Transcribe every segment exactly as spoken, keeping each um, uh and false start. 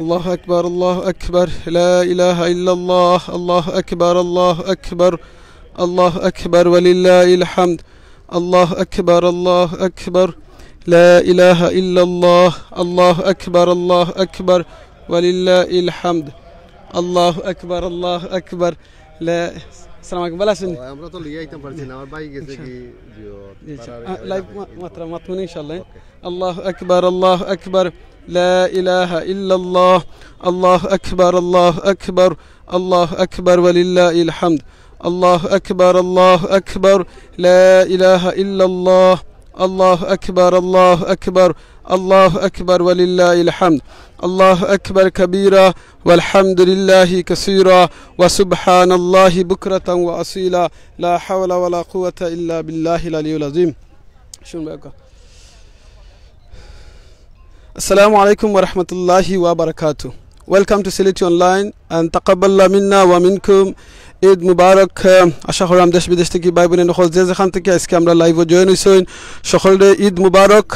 الله أكبر، الله أكبر، لا إله إلا الله، الله أكبر، الله أكبر، الله أكبر ولله الحمد. الله أكبر، الله أكبر، لا إله إلا الله، الله أكبر، الله أكبر ولله الحمد. الله أكبر، الله أكبر. لا، আসসালামু আলাইকুম, ভালা আছইন? ও, আমরা তো লইয়া আইতাম পারছি না, আমার ভাই গেছে কি, জি, ও, জি, আচ্ছা। তারা আ, live মা-, মাত্র মাতমুন ইনশাআল্লাহ। OK। الله أكبر، الله أكبر، لا إله إلا الله، الله أكبر، الله أكبر، الله أكبر ولله الحمد. الله أكبر، الله أكبر، لا إله إلا الله، الله أكبر، الله أكبر، الله أكبر ولله الحمد. الله أكبر كبيرا والحمد لله كثيرا وسبحان الله بكرة وأصيلا. لا حول ولا قوة إلا بالله العلي العظيم. শুনবে একবার। السلام عليكم ورحمة الله وبركاته. Welcome to Sylheti Online and تقبل الله منا ومنكم. ঈদ মুবারক। আহ, আশা করলাম দেশ বিদেশ থাকি ভাই বইন অকল যে যেখান থাকি আজকে আমরার live-ও join অইছইন, সকলরে ঈদ মুবারক।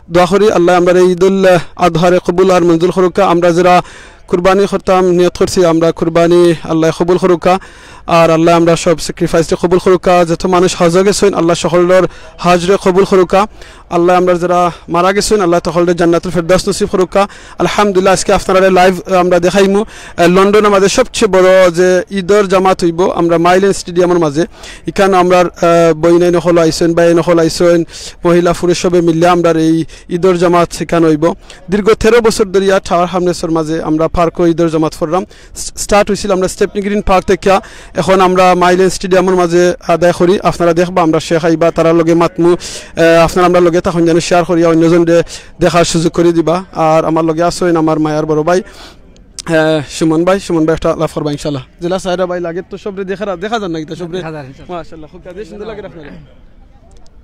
দোয়া করি আল্লায় আমরার এই ঈদুল, আহ, আজহারে কবুল আর মঞ্জুর করউক্কা। আমরা যেরা কুরবানি করতাম নিয়ত করছি, আমরার কুরবানি আল্লায় কবুল করউক্কা। আর আল্লায় আমরার সব sacrifice-রে কবুল করউক্কা। যত মানুষ হজো গেছইন, আল্লায় সকলর হজরে কবুল করউক্কা। আল্লায় আমরার যেরা মারা গেছইন, আল্লায় তকলরে জান্নাতুল ফেরদাউস নসিব করউক্কা। আলহামদুলিল্লাহ, আজকে আপনারারে live, আহ, আমরা দেখাইমু, আহ, লন্ডনর মাঝে সবচেয়ে বড় যে ঈদর জামাত অইবো, আমরা মাইলেন স্টেডিয়ামর মাঝে। ইখানো আমরার, আহ, বইনাইন অকল আইছইন, ভাইয়াইন অকল আইছইন, মহিলা পুরুষ সবে মিলিয়া আমরার এই ঈদর জামাত ইখানো অইবো। দীর্ঘ তেরো বছর ধরিয়া টাওয়ার হ্যামলেটসর মাঝে আমরা পার্কো ঈদর জামাত পড়রাম। স-, start অইছিল আমরা স্টেপনি গ্রিন পার্ক থাকিয়া, এখন আমরা মাইলেন স্টেডিয়ামর মাঝে আদায় করি। আপনারা দেখবা, আমরা শেখ আইবা, তারার লগে মাতমু, আহ, আপনারা আমরার লগে থাকইন, যেন share করিয়া অন্যজনরে দেখার সুযোগ করি দিবা। আর আমার লগে আছইন আমার মায়ার বড় ভাই, আহ, সুমন ভাই। সুমন ভাই একটা লাভ করবা ইনশাআল্লাহ। যেলা সাইরা ভাই লাগে তো সবরে দেখা, দেখা যার না কিতা সবরে? দেখা যার ইনশাআল্লাহ। মাশাআল্লাহ, খুব কাজে সুন্দর লাগে আপনারে।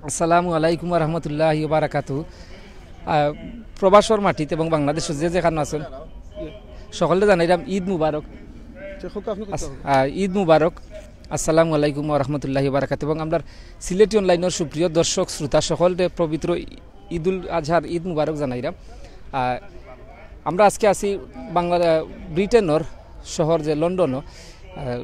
আসসালামু আলাইকুম ওয়া রাহমাতুল্লাহি ওয়া বারাকাতুহু। আহ, প্রবাসর মাটিত এবং বাংলাদেশো যে যেখানো আছইন, সকলরে জানাইরাম ঈদ মুবারক। আচ্ছা, খুব আপনি করতে আস-, হবে। আহ, ঈদ মুবারক। আসসালামু আলাইকুম ওয়া রাহমাতুল্লাহি ওয়া বারাকাতুহু। এবং আমরার সিলেটি অনলাইনর সুপ্রিয় দর্শক শ্রোতা সকলরে পবিত্র ঈদুল আজহার ঈদ মুবারক জানাইরাম। আহ, আমরা আজকে আছি বাংলা-, আহ, ব্রিটেনর শহর যে লন্ডনও, আহ,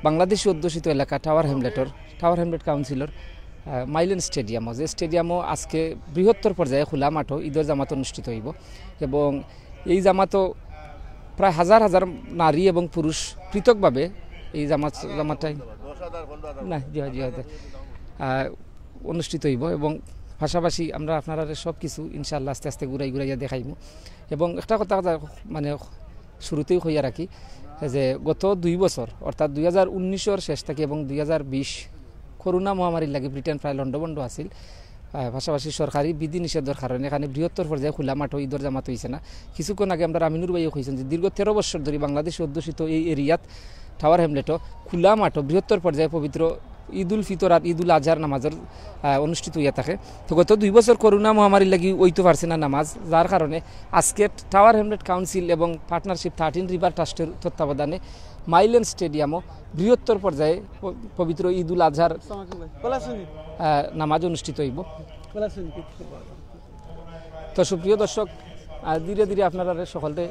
বাংলাদেশি অধ্যুষিত এলাকা টাওয়ার হ্যামলেটর, টাওয়ার হ্যামলেট কাউন্সিলর, আহ, মাইলেন স্টেডিয়ামও, যে স্টেডিয়ামও আজকে বৃহত্তর পর্যায়ে খোলা মাঠও ঈদর জামাত অনুষ্ঠিত অইবো। এবং এই জামাতও প্রায় হাজার হাজার নারী এবং পুরুষ পৃথকভাবে এই জামাত, জামাতটাই না, জি হয়, জি হয়, আহ, অনুষ্ঠিত অইবো। এবং পাশাপাশি আমরা আপনারারে সব কিছু ইনশাআল্লাহ আস্তে আস্তে ঘুরাই ঘুরাইয়া দেখাইমু। এবং একটা কথা যা-, মানে শুরুতেই কইয়া রাখি যে গত দুই বছর, অর্থাৎ দুই হাজার উনিশর শেষ থাকি এবং দুই হাজার বিশ করোনা মহামারীর লাগি ব্রিটেন প্রায় লন্ডভন্ড আছিল। আহ, পাশাপাশি সরকারি বিধি নিষেধর কারণে এখানো বৃহত্তর পর্যায়ে খোলা মাঠও ঈদর জামাত অইছে না। কিছুক্ষণ আগে আমরার আমিনুর ভাইও কইছইন যে দীর্ঘ তেরো বছর ধরি বাংলাদেশি অধ্যুষিত এই এরিয়াত টাওয়ার হ্যামলেটও খোলা মাঠও বৃহত্তর পর্যায়ে পবিত্র ঈদুল ফিতর আর ঈদুল আজহার নামাজর, আহ, অনুষ্ঠিত অইয়া থাকে। তো গত দুই বছর করোনা মহামারীর লাগি অইতো পারছে না নামাজ, যার কারণে আজকে টাওয়ার হ্যামলেট কাউন্সিল এবং পার্টনারশিপ থার্টিন রিভার ট্রাস্টর তত্ত্বাবধানে মাইলেন স্টেডিয়ামও বৃহত্তর পর্যায়ে প-, পবিত্র ঈদুল আজহার, আহ, নামাজ অনুষ্ঠিত অইবো। তো সুপ্রিয় দর্শক, আহ, ধীরে ধীরে আপনারারে সকলরে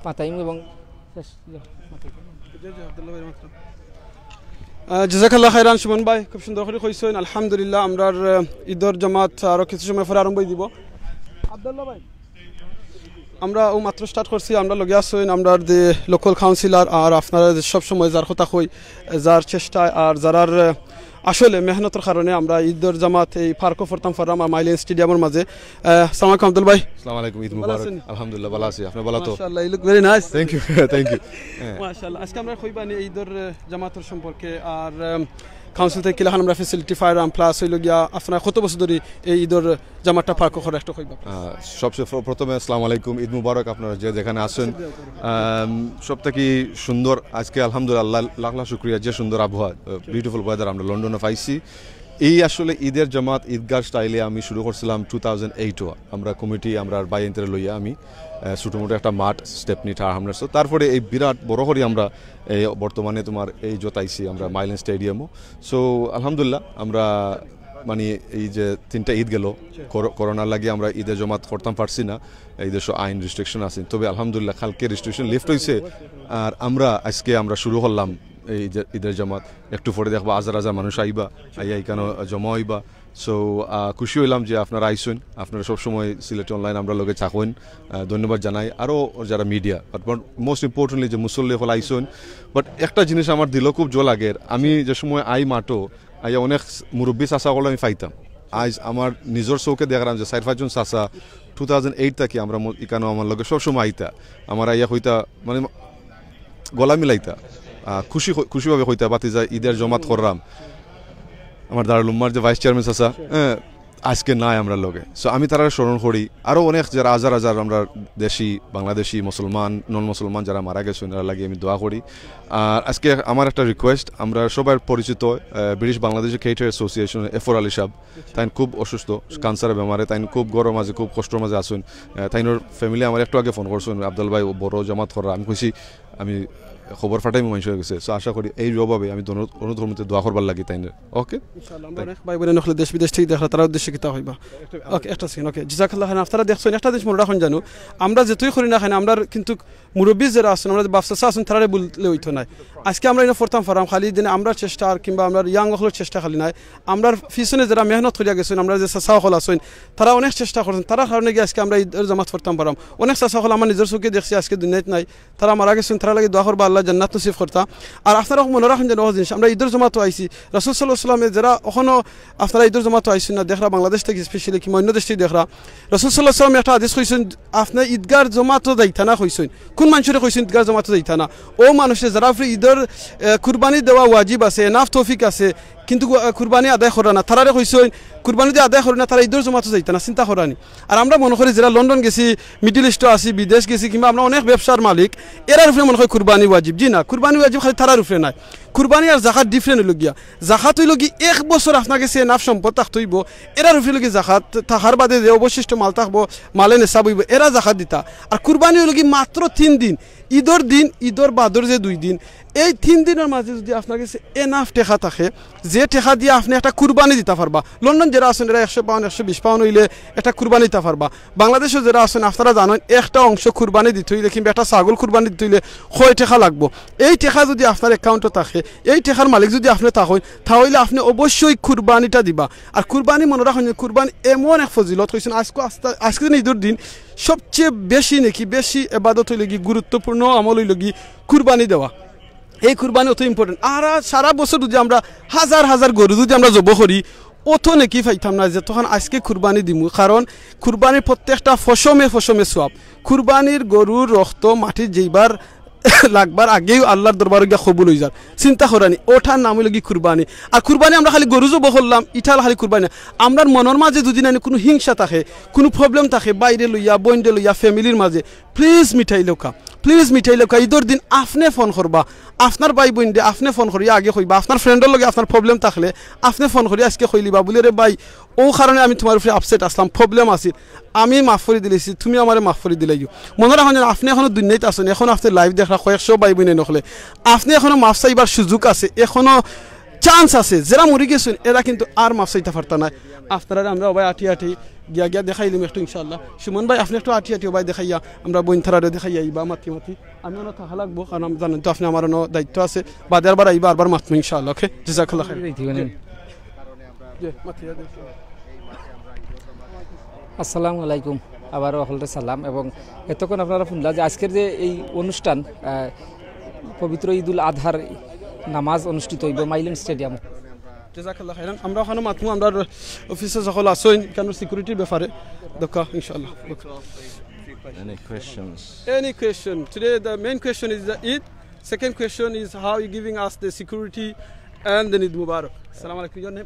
মাতাইমু এবং শেষ, ইয়া, মাতাইমু। আহ, জাযাকাল্লাহ খাইরান সুমন ভাই, খুব সুন্দর করি কইছইন। আলহামদুলিল্লাহ, আমরার, আহ, ঈদর জামাত আরো কিছু সময় পরে আরম্ভ অই দিবো। আব্দুল্লাহ ভাই, আমরা অউ মাত্র start করছি, আমরার লগে আছইন আমরার যে লোকাল কাউন্সিলর, আর আপনারা যে সব সময় যার কথা কই, যার চেষ্টায় আর যারার, আহ, আসলে মেহনতর কারণে আমরা ঈদর জামাত এই পার্কও পড়তাম পাররাম আর মাইলেন স্টেডিয়ামর মাঝে। আহ, আসসালামু আলাইকুম আব্দুল ভাই। আসসালামু আলাইকুম, ঈদ ভালা মুবারক। আছইন? আলহামদুলিল্লাহ, ভালা আছি। আপনি ভালা তো? মাশাআল্লাহ, you look very nice। Thank you, thank you। হ্যাঁ। মাশাআল্লাহ, আজকে আমরা কইবা নি ঈদর, আহ, জামাতর সম্পর্কে, আর, আম, কাউন্সিল থাকি কিলাখান আমরা facility পাইরাম, plus অইলো গিয়া আপনারা কত বছর ধরি এই ঈদর জামাতটা পার্কও কররা একটু কইবা, please। আহ, সবচেয়ে প্র-, প্রথমে আসসালামু আলাইকুম, ঈদ মুবারক আপনারা যে যেখানো আছইন। আম, সব থাকি সুন্দর আজকে আলহামদুলিল্লাহ, লাখ লাখ শুকরিয়া, যে সুন্দর আবহাওয়া, আহ, beautiful weather আমরা লন্ডনো পাইছি। এই আসলে ঈদর জামাত ঈদগাহ স্টাইলে আমি শুরু করছিলাম টু থাউজেন্ড এইটও। আমরা কমিটি, আমরার ভাইয়াইন্তরে লইয়া আমি, আহ, ছোটো মোটো একটা মাঠ, স্টেপনি টাওয়ার হ্যামলেটসও। তারপরে এই বিরাট বড় করি আমরা এই বর্তমানে তোমার এই জোতাইছি আমরা মাইলেন স্টেডিয়ামও। So আলহামদুলিল্লাহ আমরা মানে, এই যে তিনটা ঈদ গেল, করো-, করোনার লাগি আমরা ঈদের জমাত করতাম পারছি না, এই দেশো আইন রেস্ট্রিকশন আছে। তবে আলহামদুলিল্লাহ, কালকে রেস্ট্রিকশন লিফট হইছে। আর আমরা আজকে আমরা শুরু করলাম এই যে ঈদের জমাত। একটু পরে দেখবা হাজার হাজার মানুষ আইবা, আইয়া এখানে জমা হইবা। সো খুশি হইলাম যে আপনারা আইসইন, আপনারা সবসময় সিলেটি অনলাইন আমরা লগে থাকইন। আহ, ধন্যবাদ জানাই আরও যারা মিডিয়া, বাট মোস্ট ইম্পর্টেন্টলি যে মুসল্লি হল আইসইন। বাট একটা জিনিস আমার দিল খুব জোর লাগের, আমি যে সময় আই মাঠো, আইয়া অনেক মুরব্বী চাচা হকল আমি পাইতাম। আজ আমার নিজর চোখে দেখলাম যে চার পাঁচজন চাচা টু থাউজেন্ড এইট থাকি আমরা ম-, ইকানো আমার লগে সবসময় আইতা, আমার আইয়া কইতা, মানে, গলা মিলাইতা, আহ, খুশি হ-, খুশিভাবে কইতা, "বাতিজা, ঈদের জমাত করলাম।" আমার দারুল উম্মার যে ভাইস চেয়ারম্যান চাচা, হ্যাঁ, আজকে নাই আমরা লগে। সো আমি তারা স্মরণ করি, আরও অনেক যারা হাজার হাজার আমরা দেশি, বাংলাদেশি, মুসলমান, নন মুসলমান যারা মারা গেছেন, এরা লাগি আমি দোয়া করি। আর আজকে আমার একটা রিকোয়েস্ট, আমরা সবার পরিচিত, আহ, ব্রিটিশ বাংলাদেশি ক্যাটার অ্যাসোসিয়েশন, এফর আলী সাহেব, তাইন খুব অসুস্থ, ক্যান্সার বেমারে, তাইন খুব গরম আছে, খুব কষ্টর মাঝে আছেন। আহ, তাইনর ফ্যামিলি আমার একটু আগে ফোন করছেন, "আব্দুল ভাই, ও বড় জমাত করা।" আমি কইছি, "আমি খবর ফাটাই মানুষ হয়ে গেছে।" সো আশা করি এই জবাবে আমি দোনো-, অনুরোধ করমু দোয়া করবার লাগি তাইন। ওকে? ইনশাআল্লাহ, আমরা অনেক ভাই বোন হকলে দেশ বিদেশ থাকি দেখরা, তারার উদ্দেশ্যে কিতা কইবা? ওকে, একটা সেকেন্ড, ওকে। জাজাকাল্লাহ খাইরান। আপনারা দেখছেন, একটা জিনিস মনে রাখুন জানো, আমরা যেতই করি না কেন, আমরা কিন্তু মুরব্বী যারা আছেন, আমরা যে বাপ চাচা আছেন, তারারে বললে হইতো নায়। আজকে আমরা এনে পড়তাম পারাম, খালি দিনে আমরা চেষ্টা আর কিংবা আমরা ইয়াং হকলর চেষ্টা খালি নায়, আমরার পিছনে যারা মেহনত করিয়া গেছেন, আমরা যে চাচা হকল আছেন, তারা অনেক চেষ্টা করছেন, তারার কারণে গিয়ে আজকে আমরা ঈদের জমাত পড়তাম পারাম। অনেক চাচা হকল আমার নিজর চোখে দেখছি আজকে দুনিয়াত নাই, তারা মারা গেছেন, তারা লাগি দোয়া করবা, আল্লাহ জান্নাত নসিব করতা। আর আপনারা মনে রাখুন যেন ও জিনিস, আমরা ঈদের জমাতো আইছি, রাসূল সাল্লাল্লাহু আলাইহি ওয়াসাল্লামে যারা এখনো আপনারা ঈদের জমাতো আইছেন না, দেখরা বাংলাদেশ থাকি স্পেশালি কিংবা অন্য দেশ থাকি দেখরা, রাসূল সাল্লাল্লাহু আলাইহি ওয়াসাল্লামে একটা হাদিস কইছেন, আপনি ঈদগার জমাতো যাইতা না কইছেন। কোন মানুষরে কইছেন ঈদগার জমাতো যাইতা না? ও মানুষে যারা উপরে ঈদের, এ, কুরবানি দেওয়া ওয়াজিব আছে, এনাফ তৌফিক আছে, কিন্তু গু-, কুরবানি আদায় করা না, তারারে কইছইন, কুরবানি যে আদায় করে না, তারা ঈদর জমাতো যাইতা না, চিন্তা করানি। আর আমরা মনে করি যারা লন্ডন গেছি, মিডল ইস্টও আছি, বিদেশ গেছি, কিংবা আমরা অনেক ব্যবসার মালিক, এরার উপরে মনে করি কুরবানি ওয়াজিব। জি না, কুরবানি ওয়াজিব খালি তারার উপরে নায়। কুরবানি আর জাকাত ডিফারেন্ট হইল গিয়া। জাকাত হইল কি এক বছর আপনার গেছে এনাফ সম্পদ থাকতে হইব, এরার উপরে হইল কি জাকাত থাকার বাদে যে অবশিষ্ট মাল থাকবো, মালে নেশাব হইব, এরা জাকাত দিতা। আর কুরবানি হইল কি মাত্র তিন দিন, ঈদর দিন, ঈদর বাদর যে দুই দিন, এই তিন দিনর মাঝে যদি আপনার গেছে এনাফ টেকা থাকে, যে টেকা দিয়া আপনি একটা কুরবানি দিতা পারবা। লন্ডন যারা আছেন, এরা একশো পাউন্ড, একশো বিশ পাউন্ড হইলে একটা কুরবানি দিতা পারবা। বাংলাদেশও যারা আছেন, আপনারা জানেন, একটা অংশ কুরবানি দিতে হইলে কিংবা একটা ছাগল কুরবানি দিতে হইলে কয় টেকা লাগবো। এই টেকা যদি আপনার অ্যাকাউন্টে থাকে, এই টেকার মালিক যদি আপনি থাকেন, তাহলে আপনি অবশ্যই কুরবানিটা দিবা। আর কুরবানি মনে রাখুন যে কুরবানি এমন এক ফজিলত কইছেন, আজকে আস্তা-, আজকে দিন ঈদর দিন সবচেয়ে বেশি নাকি বেশি এবাদত হইল কি, গুরুত্বপূর্ণ আমল হইল কি কুরবানি দেওয়া। এই কুরবানি অত ইম্পর্টেন্ট। আর সারা বছর যদি আমরা হাজার হাজার গরু যদি আমরা জব করি, অত নাকি পাইতাম না যে তখন আজকে কুরবানি দিমু। কারণ কুরবানির প্রত্যেকটা ফসমে ফসমে সওয়াব। কুরবানির গরুর রক্ত মাটির যেইবার লাগবার আগেই আল্লাহর দরবারো গিয়া কবুল হই যার। চিন্তা করানি, ওটার নাম হইল কি কুরবানি। আর কুরবানি আমরা খালি গরু জব করলাম, ইটা খালি কুরবানি না। আমরার মনের মাঝে যদি না কোনো হিংসা থাকে, কোনো প্রবলেম থাকে, বাইরে লইয়া, বইনরে লইয়া, ফ্যামিলির মাঝে, প্লিজ মিটাই লউক্কা, প্লিজ মিটাই লউক্কা। ঈদর দিন আপনে ফোন করবা, আপনার ভাই বইনরে আপনে ফোন করিয়া আগে কইবা, আপনার ফ্রেন্ডর লগে আপনার প্রবলেম থাকলে আপনে ফোন করিয়া আজকে কইলিবা, বুলে, "রে ভাই, ও কারণে আমি তোমার উপরে আপসেট আসলাম, প্রবলেম আছিল, আমি মাফ করি দিলাইছি, তুমি আমারে মাফ করি দিলাইও।" মনে রাখুন যেন আপনি এখনো দুনিয়াত আছেন, এখন আপনি লাইভ দেখরা কয়েকশো ভাই বইন হকলে, আপনি এখনো মাফ চাইবার সুযোগ আছে, এখনো চান্স আছে। যারা মরি গেছেন, এরা কিন্তু আর মাফ চাইতা পারতা নায়। আপনারা আমরা ওবায় আটি আটি গিয়া গিয়া দেখাইলিম একটু ইনশাআল্লাহ। সুমন ভাই, আপনি একটু আটি আটি ওবায় দেখাইয়া, আমরা বইন তারারে দেখাইয়া আইবা মাতি মাতি। আমি অনো থাকা লাগবো, কারণ আমি জানেন তো আপনি আমার অনো দায়িত্ব আছে। বাদে আরবার আইবা, আরবার মাতমু ইনশাআল্লাহ। ওকে, জাজাকাল্লাহ খাইর। জি, মাতি, মাতি। আসসালামু আলাইকুম, আবারও হকলরে সালাম। এবং এতক্ষণ আপনারা শুনলা যে আজকের যে এই অনুষ্ঠান, আহ, পবিত্র ঈদুল আজহার নামাজ অনুষ্ঠিত হইব মাইলেন স্টেডিয়াম। জাজাকাল্লাহ খাইরান। আমরা ওখানে মাতমু, আমরা অফিসার সকল আছেন, এখানে সিকিউরিটির ব্যাপারে। দক্কা, ইনশাআল্লাহ। Any questions? Any question? Today the main question is the Eid. Second question is how you giving us the security and the Eid Mubarak. Assalamu alaikum. Your name?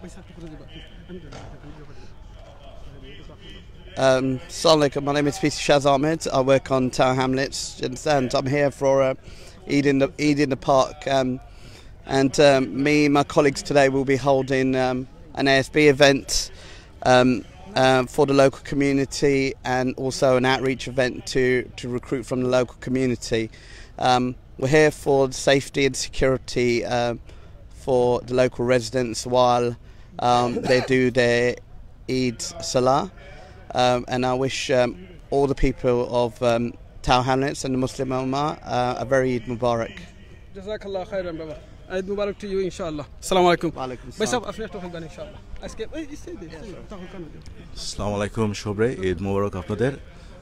Um, Assalamu alaikum. My name is Peter Shaz Ahmed. I work on Tower Hamlets, and I'm here for uh, Eid in the Eid in the Park. Um, and um, me and my colleagues today will be holding um, an A S B event um, uh, for the local community, and also an outreach event to to recruit from the local community. Um, we're here for the safety and security uh, for the local residents while Um, they do their Eid Salah, um, and I wish um, all the people of um, Tower Hamlets and the Muslim Ummah uh, a very Eid Mubarak. Jazakallah khairan, baba. Eid Mubarak to you, inshallah. Assalamu alaikum. Wa alaikum ভাই salam. সাহেব, আপনি একটু কইবেন, ইনশাআল্লাহ। আজকে এই, এই সাইডে, এই সাইডে, তখন কেন? আসসালামু আলাইকুম সবরে, ঈদ মোবারক আপনাদের।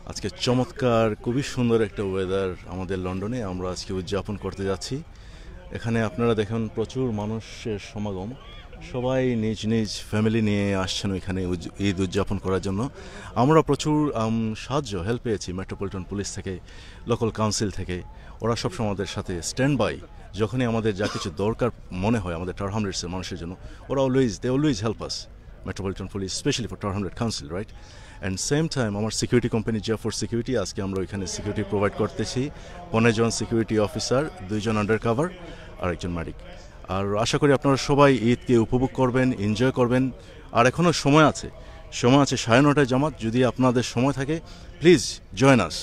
আজকে চমৎকার, খুবই সুন্দর একটা ওয়েদার আমাদের লন্ডনে, আমরা আজকে উদযাপন করতে যাচ্ছি। এখানে আপনারা দেখেন প্রচুর মানুষের সমাগম, সবাই নিজ নিজ ফ্যামিলি নিয়ে আসছেন ওইখানে উজ- ঈদ উদযাপন করার জন্য। আমরা প্রচুর আম, সাহায্য, হেল্প পেয়েছি মেট্রোপলিটন পুলিশ থেকে, লোকাল কাউন্সিল থেকে। ওরা সবসময় আমাদের সাথে স্ট্যান্ড বাই, যখনই আমাদের যা কিছু দরকার মনে হয় আমাদের টাওয়ার হ্যামলেটসের মানুষের জন্য, ওরা always, they always help us, Metropolitan Police, especially for Tower Hamlet Council, right? And same time আমার security company J four security, আজকে আমরা ওইখানে সিকিউরিটি প্রোভাইড করতেছি। পনেরো জন সিকিউরিটি অফিসার, দুইজন আন্ডার কভার আর একজন মেডিক। আর আশা করি আপনারা সবাই ঈদকে উপভোগ করবেন, এনজয় করবেন। আর এখনও সময় আছে, সময় আছে সাড়ে নটায় জামাত। যদি আপনাদের সময় থাকে, please join us,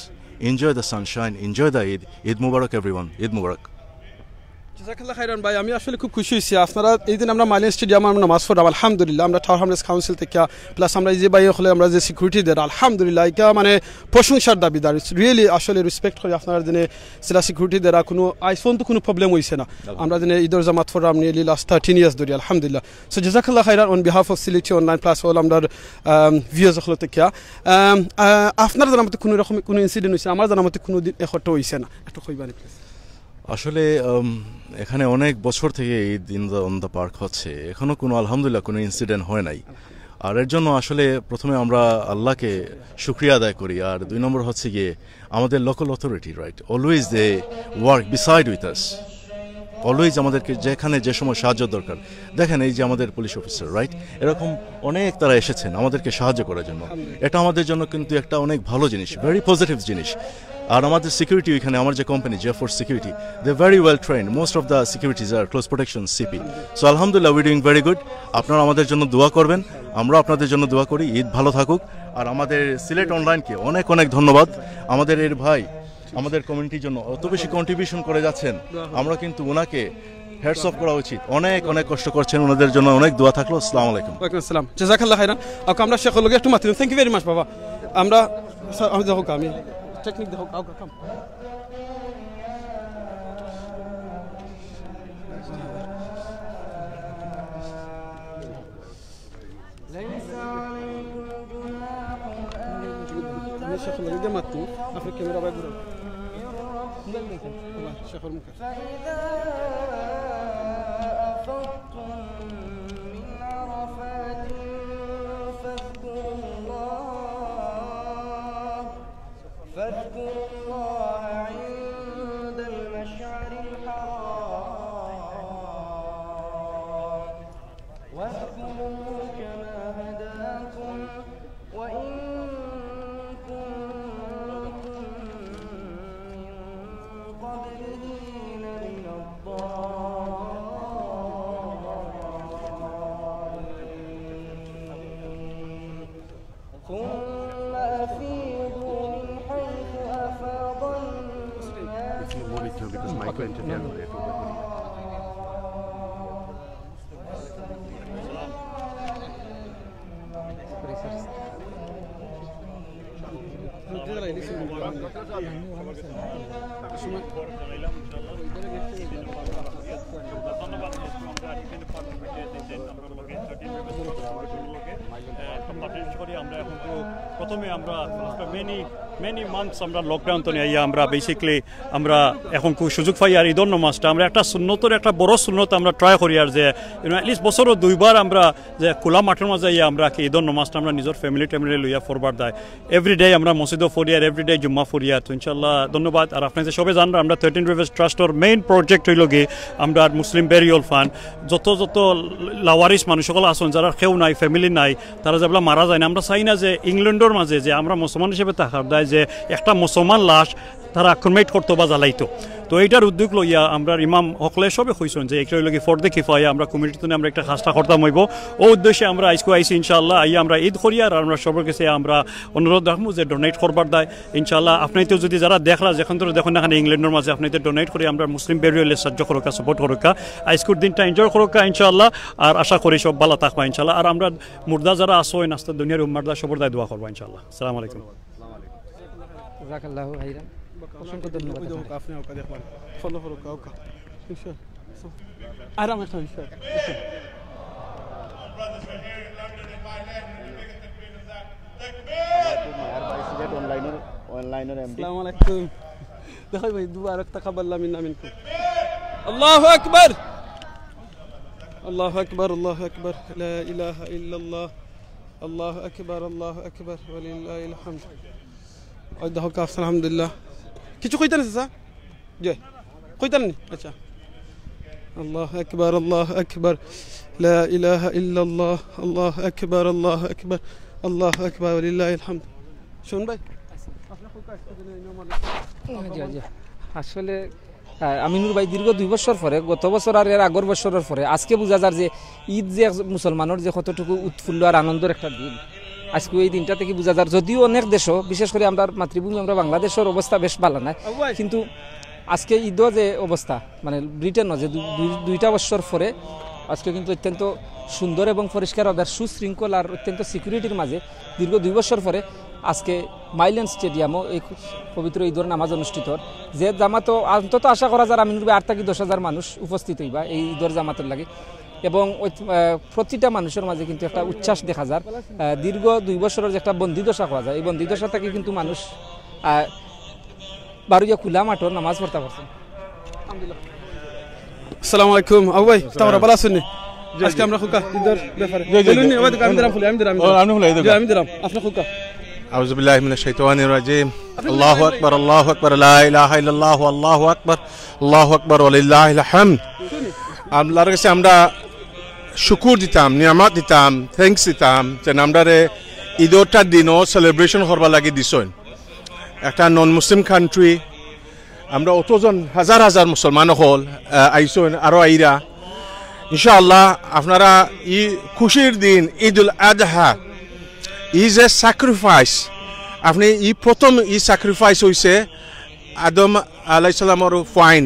enjoy the sunshine, enjoy the Eid. Eid Mubarak everyone, Eid মুবারক। জাজাকাল্লাহ খাইরান ভাই, আমি আসলে খুব খুশি হইছি। আপনারা এই দিন আমরা মাইলেন স্টেডিয়াম আমরা নামাজ পড়লাম, আলহামদুলিল্লাহ। আমরা টাওয়ার হ্যামলেটস কাউন্সিল থেকে, প্লাস আমরা এই যে ভাই হকলে আমরা যে সিকিউরিটি দের, আলহামদুলিল্লাহ, এটা মানে প্রশংসার দাবিদার। রিয়েলি আসলে রেসপেক্ট করি আপনারা দিনে সেটা সিকিউরিটি দেরা। কোনো আইজ পর্যন্ত কোনো প্রবলেম হইছে না। আমরা দিনে ঈদর জামাত পড়লাম নিয়ারলি লাস্ট থার্টিন ইয়ার্স ধরি, আলহামদুলিল্লাহ। সো জাজাকাল্লাহ খাইরান on behalf of Sylheti online plus all আমরা ভিউয়ার্স হকল থেকে। আম, আহ, আপনারা জানার মতো কোনো রকম কোনো ইনসিডেন্ট হইছে, আমার জানার মতো কোনো দিন একটা হইছে না, একটু কইবা নি প্লিজ। আসলে উম, এখানে অনেক বছর থেকে এই দিন অন দ্য পার্ক হচ্ছে, এখনও কোনো আলহামদুলিল্লাহ কোনো ইনসিডেন্ট হয় নাই। আর এর জন্য আসলে প্রথমে আমরা আল্লাহকে শুক্রিয়া আদায় করি, আর দুই নম্বর হচ্ছে গিয়ে আমাদের local authority, right, always they work beside with us, always আমাদেরকে যেখানে যে সময় সাহায্য দরকার। দেখেন এই যে আমাদের পুলিশ অফিসার, রাইট, এরকম অনেক তারা এসেছেন আমাদেরকে সাহায্য করার জন্য। এটা আমাদের জন্য কিন্তু একটা অনেক ভালো জিনিস, ভেরি পজিটিভ জিনিস। আর আমাদের সিকিউরিটি ওইখানে, আমার যে company J four security, they very well trained, most of the securities are close protection CP. So আলহামদুলিল্লাহ, we doing very good। আপনারা আমাদের জন্য দোয়া করবেন, আমরা আপনাদের জন্য দোয়া করি। ঈদ ভালো থাকুক। আর আমাদের সিলেট অনলাইনকে অনেক অনেক ধন্যবাদ। আমাদের এর ভাই আমাদের কমিউনিটির জন্য অত বেশি কন্ট্রিবিউশন করে যাচ্ছেন, আমরা কিন্তু ওনাকে হ্যাটস অফ করা উচিত। অনেক অনেক কষ্ট করছেন, ওনাদের জন্য অনেক দোয়া থাকলো। আসসালামু আলাইকুম। ওয়ালাইকুম আসসালাম, জাজাকাল্লাহ খাইরান। ওকে, আমরা শেখর লগে একটু মাতিলাম। থ্যাংক ইউ ভেরি মাচ বাবা। আমরা স্যার, আমি দেখো আমি টেকনিক দেখো, আও, কাম। ليس عليكم جناح أن আমি শেখর লগে মাতু, আপনি ক্যামেরা বাই ঘুরো। শেখর মুখে। فإذا أفضتم من عرفات فاذكروا الله، فاذكروا الله عند المشعر الحرام، واذكروه كما هداكم وإن كنتم من قبله لمن الضالين. ثم أفيضوا من حيث أفاض الناس. আমরা এখন তো প্রথমে আমরা মেনি মেনি মান্থস আমরা লকডাউন তো নিয়ে আমরা বেসিক্যালি আমরা এখন খুব সুযোগ পাই আর ঈদর নমাজটা আমরা একটা সুন্নতর একটা বড় সুন্নত আমরা ট্রাই করি আর যে অ্যাটলিস্ট বছরও দুইবার আমরা যে খোলা মাঠর মাঝে আইয়া আমরা কি ঈদর নমাজটা আমরা নিজর ফ্যামিলি ট্যামিলি লইয়া ফরবার দেয়। এভরিডে আমরা মসজিদও ফরি আর এভরিডে জুম্মা ফরি আর তো ইনশাল্লাহ ধন্যবাদ। আর আপনারা সবে জানরা আমরা থার্টিন রিভার্স ট্রাস্টর মেইন প্রজেক্ট হইল গিয়ে আমরা মুসলিম বেরিয়াল ফান্ড যত যত লাওয়ারিস মানুষ সকল আছেন যারা কেউ নাই ফ্যামিলি নাই তারা যেবলা মারা যায় না আমরা চাই না যে ইংল্যান্ডর মাঝে যে আমরা মুসলমান হিসেবে থাকার দায় যে একটা মুসলমান লাশ তারা ক্রিমেট করতো বা জ্বালাইতো। তো এইটার উদ্যোগ লইয়া আমরার ইমাম হকলে সবে কইছইন যে এটা অইলো গি ফরদে কিফায়া, আমরা কমিটির তনে আমরা একটা খাসটা করতাম অইবো। ও উদ্দেশ্যে আমরা আইজকু আইছি ইনশাআল্লাহ, আইয়া আমরা ঈদ করিয়ার, আর আমরা সবর গেছে আমরা অনুরোধ রাখমু যে ডোনেট করবার দায় ইনশাআল্লাহ। আপনাইতে যদি যারা দেখরা, যেখান থাকি দেখইন না কেনে ইংল্যান্ডর মাঝে, আপনাইতে ডোনেট করি আমরা মুসলিম বেরিয়ালে সাহায্য করউক্কা, সাপোর্ট করউক্কা, আইজকুর দিনটা এনজয় করউক্কা ইনশাআল্লাহ। আর আশা করি সব ভালা থাকবা ইনশাআল্লাহ। আর আমরা মুর্দা যারা আছইন, আস্তা দুনিয়ার মুর্দা সবর দায় দোয়া করবা ইনশাআল্লাহ। আসসালামু আলাইকুম। জাযাকাল্লাহু খাইরান। অসংখ্য ধন্যবাদ আপনারে। আপনি ওকে দেখবেন। ফলো করো কাউকে। ইনশাআল্লাহ। আরাম একটা ইনশাআল্লাহ। আমার ভাই সিলেট অনলাইনের, অনলাইনের এমডি। আসসালামু আলাইকুম। দেখো ভাই, দুবারক তাকাব্বাল্লাহ মিন্না মিনকুম। আল্লাহু আকবার। আল্লাহু আকবার, আল্লাহু আকবার। লা ইলাহা ইল্লাল্লাহ। আল্লাহু আকবার, আল্লাহু আকবার। ওয়ালিল্লাহিল হামদ। ওই দেখো, আলহামদুলিল্লাহ। কিছু কইতা না, চাচা? জি। কইতা না নি? আচ্ছা। আল্লাহু আকবার, আল্লাহু আকবার। লা ইলাহা ইল্লাল্লাহ। আল্লাহু আকবার, আল্লাহু আকবার। আল্লাহু আকবার, ওয়ালিল্লাহিল হামদ। শুন ভাই। জি, জি। আসলে, আহ, আমিনুর ভাই দীর্ঘ দুই বছর পরে, গত বছর আর এর আগর বছরর পরে, আজকে বুঝা যার যে ঈদ যে এক মুসলমানর যে কতটুকু উৎফুল্ল আর আনন্দর একটা দিন। আজকে এই দিনটা থাকি বুঝা যার, যদিও অনেক দেশো, বিশেষ করি আমরার মাতৃভূমি আমরা বাংলাদেশর অবস্থা বেশ ভালা নায়, কিন্তু আজকে ঈদও যে অবস্থা, মানে ব্রিটেনও যে দু-, দুই-, দুইটা বছর পরে আজকে কিন্তু অত্যন্ত সুন্দর এবং পরিষ্কার ওদের সুশৃঙ্খল আর অত্যন্ত সিকিউরিটির মাঝে দীর্ঘ দুই বছর পরে আজকে মাইলেন স্টেডিয়ামও এই পবিত্র ঈদর নামাজ অনুষ্ঠিত অর। যে জামাতও অন্তত আশা করা যার আমিনুর ভাই আট থাকি দশ হাজার মানুষ উপস্থিত অইবা এই ঈদর জামাতর লাগি। এবং ওই, আহ, প্রতিটা মানুষর মাঝে কিন্তু একটা উচ্ছ্বাস দেখা যার। আহ, দীর্ঘ দুই বছরর যে একটা বন্দিদশা কওয়া যায়, এই বন্দিদশা থাকি কিন্তু মানুষ, আহ, বারইয়া খোলা মাঠর নামাজ পড়তা পারছে। আসসালামু আলাইকুম। আবু ভাই, তামরা ভালা আছইন নি? আজকে আমরা কউক্কা ঈদর ব্যাপারে। জি, জি, জি। বলুন নি, আবু ভাই, আমি দিরাম ফুলে, আমি দিরাম, আমি ও, দিরাম। আপনি ফুলে, এই জি, দেখুন। আমি দিরাম। আপনি কউক্কা। আউযু বিল্লাহি মিনাশ শাইতানির রাজিম। আল্লাহু আকবার, আল্লাহু আকবার, লা ইলাহা ইল্লাল্লাহু, আল্লাহু আকবার, আল্লাহু আকবার, ওয়ালিল্লাহিল হামদ। আল্লাহর কাছে আমরা শুকুর দিতাম, নিয়ামত দিতাম, থ্যাঙ্কস দিতাম, যে আমরারে ঈদরটার দিনও সেলিব্রেশন করবার লাগি দিছইন। একটা নন মুসলিম কান্ট্রি, আমরা অতজন হাজার হাজার মুসলমান অকল, আহ, আইছইন, আরো আইরা। ইনশাআল্লাহ, আপনারা ই খুশির দিন, ঈদুল আদহা, ই যে স্যাক্রিফাইস, আপনি ই প্রথম ই স্যাক্রিফাইস অইছে আদম আলাইহিস সালামর পুয়াইন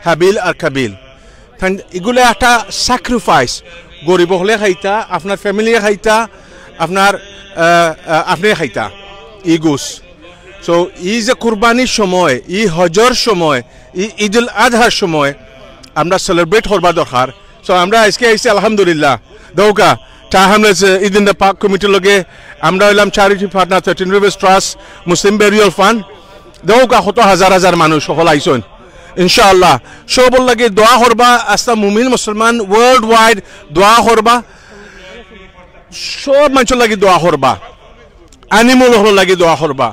হাবিল আর কাবিল। তান ইগুলা একটা স্যাক্রিফাইস, গরিব অকলে খাইতা, আপনার ফ্যামিলিয়ে খাইতা, আপনার, আহ, আহ, আপনি খাইতা, ই গোস। So, ই যে কুরবানির সময়, ই হজর সময়, ই ঈদুল আদহার সময় আমরা সেলিব্রেট করবা দরকার। So, আমরা আজকে আইছি আলহামদুলিল্লাহ। দেখউক্কা, টা হামলেস, আহ, ঈদ ইন দ্য পার্ক কমিটির লগে আমরা অইলাম charity partner thirteen rivers trust, Muslim burial fund. দেখউক্কা, কত হাজার হাজার মানুষ অকল আইছইন। ইনশাআল্লাহ, সবর লাগি দোয়া করবা, আস্তা মুমিন মুসলমান ওয়ার্ল্ড ওয়াইড দোয়া করবা, সব মানষর লাগি দোয়া করবা। অ্যানিমাল অকলর লাগি দোয়া করবা,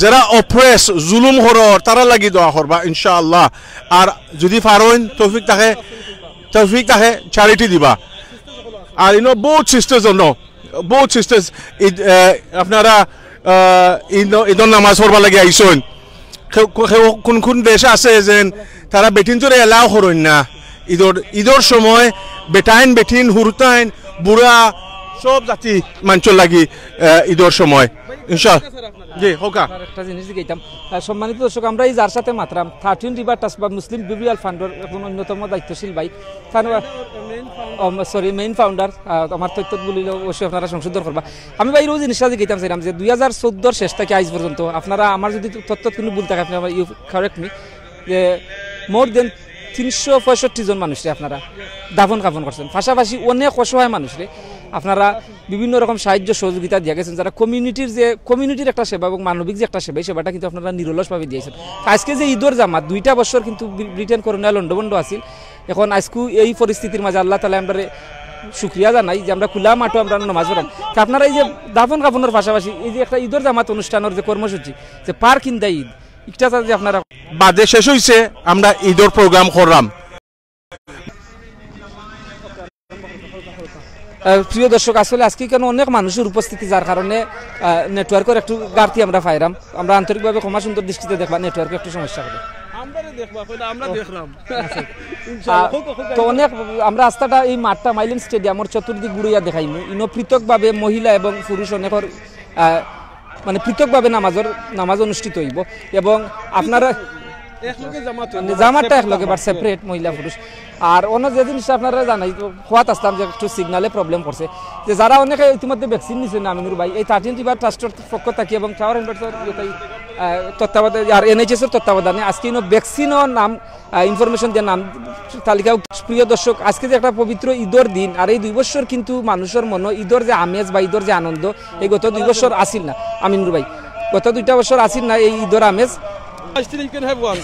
যারা অপ্রেস, জুলুম করর, তারার লাগি দোয়া করবা ইনশাআল্লাহ। আর যদি পারইন, তৌফিক থাকে, তৌফিক থাকে, চ্যারিটি দিবা। আর ইনো বউত সিস্টার্স অনো, বউত সিস্টার্স আপনারা, আহ, ইনো, ইদর নামাজ পড়বার লাগি আইছইন। কেউ, কেউ, কোন কোন দেশ আছে যেন তারা বেটিন্তরে অ্যালাউ করইন না। ঈদর, ঈদর সময় বেটাইন, বেটিন, হুরুতাইন, বুড়া, সব জাতি মানষর লাগি, আহ, ঈদর সময়। ইনশাআল্লাহ। জি, কউক্কা। আর একটা জিনিস জিগাইতাম, আহ, সম্মানিত দর্শক, আমরা এই যার সাথে মাতরাম, থার্টিন রিভার ট্রাস্ট বা মুসলিম বেরিয়াল ফান্ডর একজন অন্যতম দায়িত্বশীল ভাই, তান-, ও, সরি, মেইন ফাউন্ডার, আহ, আমার তথ্য ভুল অইলে অবশ্যই আপনারা সংশোধন করবা। আমি ভাই রোজ জিনিসটা জিগাইতাম চাইরাম যে দুই হাজার চৌদ্দর শেষ থাকি আইজ পর্যন্ত আপনারা, আমার যদি তথ্যত কুনু ভুল থাকে, আপনি আমার, you correct me, যে more than তিনশো পঁয়ষট্টি জন মানুষরে আপনারা দাফন কাফন করছেন, পাশাপাশি অনেক অসহায় মানুষরে আপনারা বিভিন্ন রকম সাহায্য সহযোগিতা দিয়া গেছেন, যারা কমিউনিটির যে, কমিউনিটির একটা সেবা এবং মানবিক যে একটা সেবা, এই সেবাটা কিন্তু আপনারা নিরলসভাবে দিয়েছেন। আজকে যে ঈদর জামাত, দুইটা বছর কিন্তু ব্রি-, ব্রিটেন করোনায় লন্ডভন্ড আছিল, এখন আজকু এই পরিস্থিতির মাঝে আল্লাহ তাআলা আমরারে শুকরিয়া জানাই যে আমরা খোলা মাঠো আমরা নামাজ পড়লাম। তে আপনারা এই যে দাফন কাফনর পাশাপাশি এই যে একটা ঈদর জামাত অনুষ্ঠানর যে কর্মসূচি, যে পার্ক ইন দা ঈদ, একটা যে আপনারা বাদে শেষ অইছে, আমরা ঈদর প্রোগ্রাম করলাম। আহ, প্রিয় দর্শক, আসলে আজকে কেন অনেক মানুষের উপস্থিতি, যার কারণে, আহ, নেটওয়ার্কের একটু ঘাটতি আমরা পাইরাম। আমরা আন্তরিকভাবে ক্ষমা সুন্দর দৃষ্টিতে দেখবা, নেটওয়ার্কে একটু সমস্যা হবে। আমরারে দেখবা, কইলে আমরা দেখলাম। ইনশাআল্লাহ। আহ, হোক, হোক, তো অনেক, আমরা আস্তাটা এই মাঠটা মাইলেন স্টেডিয়ামর চতুর্দিক ঘুরিয়া দেখাইমু। ইনো পৃথকভাবে মহিলা এবং পুরুষ অনেকর, আহ, মানে পৃথকভাবে নামাজর, নামাজ অনুষ্ঠিত হইব। এবং আপনারা একলগে জামাত হইব, মানে জামাতটা একলগে, সেপারেট but জামাত। সেপারেট মহিলা পুরুষ। আর অন্য যে জিনিসটা আপনারা জানাই, তো খোয়াত আসলাম যে একটু সিগনালে প্রবলেম করছে, যে যারা অনেকে ইতিমধ্যে ভ্যাকসিন নিছেন, আমিনুর ভাই, এই থার্টিন রিভার ট্রাস্টের পক্ষ থাকি এবং ফ্লাওয়ার এন্ড বার্ডসের ইয়ে তাই, আহ, তত্ত্বাবধানে আর এনএইচএস এর তত্ত্বাবধানে আজকে ইনো ভ্যাকসিনও নাম, আহ, ইনফরমেশন দিয়ে নাম তালিকা। প্রিয় দর্শক, আজকে যে একটা পবিত্র ঈদর দিন, আর এই দুই বছর কিন্তু মানুষের মনো ঈদর যে আমেজ বা ঈদর যে আনন্দ, এই গত দুই বছর আসিল না। আমিনুর ভাই, গত দুইটা বছর আসিল না এই ঈদর আমেজ। Ice cream, you can have one.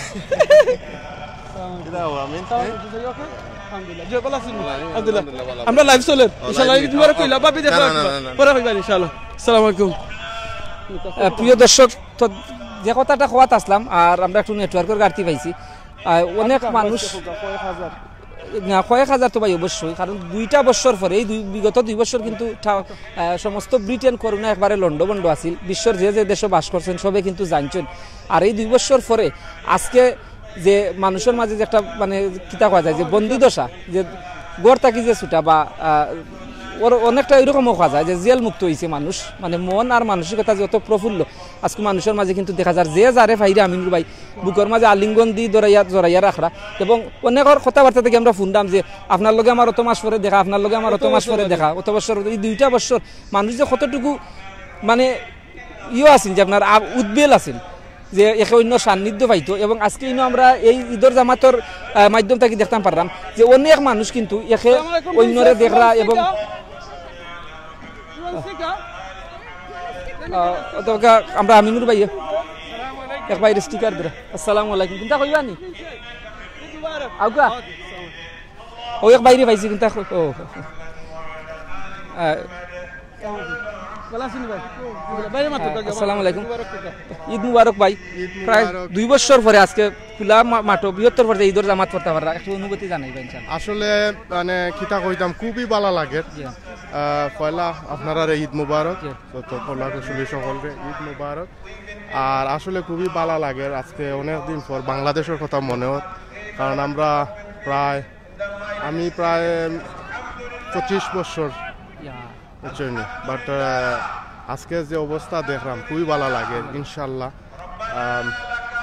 জি, ভালা আছইন? আলহামদুলিল্লাহ। আমরা লাইভ চলের। ইনশাআল্লাহ, ঈদ মুবারক কইলা, ভাবি দেখা না, না, না, না। পরে কইবা ইনশাআল্লাহ। আসসালামু আলাইকুম। আহ, প্রিয় দর্শক, তো যে কথাটা খোয়াত আসলাম, আর আমরা একটু নেটওয়ার্কের ঘাটতি পাইছি। আহ, অনেক মানুষ, না, কয়েক হাজার তো ভাই অবশ্যই, কারণ দুইটা বছর পরে, এই দুই, বিগত দুই বছর কিন্তু ঠা-, আহ, সমস্ত ব্রিটেন করোনা একবারে লন্ডভন্ড আছিল। বিশ্বর যে যে দেশে বাস করছেন সবে কিন্তু জানছেন। আর এই দুই বছর পরে আজকে যে মানুষের মাঝে যে একটা, মানে, কিতা কওয়া যায়, যে বন্দি দশা, যে ঘর থাকি যে ছুটা বা, আহ, ওর অনেকটা এরকমও কওয়া যায় যে জেল মুক্ত হইছে মানুষ, মানে, মন আর মানসিকতা যত প্রফুল্ল, আজকে মানুষের মাঝে কিন্তু দেখা যায় যে যারে পাইরা আমিনুর ভাই বুকর মাঝে আলিঙ্গন দি ধরাইয়া, জড়াইয়া রাখরা। এবং অনেকর কথাবার্তা থাকি আমরা হুনলাম যে আপনার লগে আমার অত মাস পরে দেখা, আপনার লগে আমার অত মাস পরে দেখা, অত বছর, এই দুইটা বছর মানুষ যে কতটুকু, মানে, ইয়ে আছিল যে আপনার আ-, উদ্বেল আছিল যে একে অন্য সান্নিধ্য পাইতো। এবং আজকে ইনো আমরা এই ঈদর জামাতর, আহ, মাধ্যম থাকি দেখতাম পারলাম যে অনেক মানুষ কিন্তু একে অন্যরে দেখরা এবং আহ, অতকা আমরা আমিনুর ভাই এক ভাইরে স্টিকার দিরা। আসসালামু আলাইকুম। কিতা কইবা নি? আউকা? ও এক ভাইরে পাইছি, কিতা কই-, ও। আহ, ভালা আছইন ভাই? ভাই, মাত্র আহ, আসসালামু আলাইকুম। ঈদ মুবারক ভাই। ঈদ প্রায় মুবারক। দুই বছর পরে আজকে খোলা মা-, মাঠো বৃহত্তর পর্যায়ে ঈদর জামাত পড়তা পাররা। একটু অনুভূতি জানাইবা ইনশাআল্লাহ। আসলে, মানে, কিতা কইতাম, খুবই ভালা লাগের। জি। আহ, পয়লা আপনারারে ঈদ মুবারক। জি। তো, তো, পয়লা কুশলী সকলরে ঈদ মুবারক। আর আসলে খুবই ভালা লাগের, আজকে অনেক দিন পর বাংলাদেশর কথা মনে অর, কারণ আমরা প্রায়, আমি প্রায় পঁচিশ বছর ইয়া। বুঝছইন নি? But, আহ, আজকে যে অবস্থা দেখলাম, খুবই ভালা লাগের। ইনশাআল্লাহ, আম,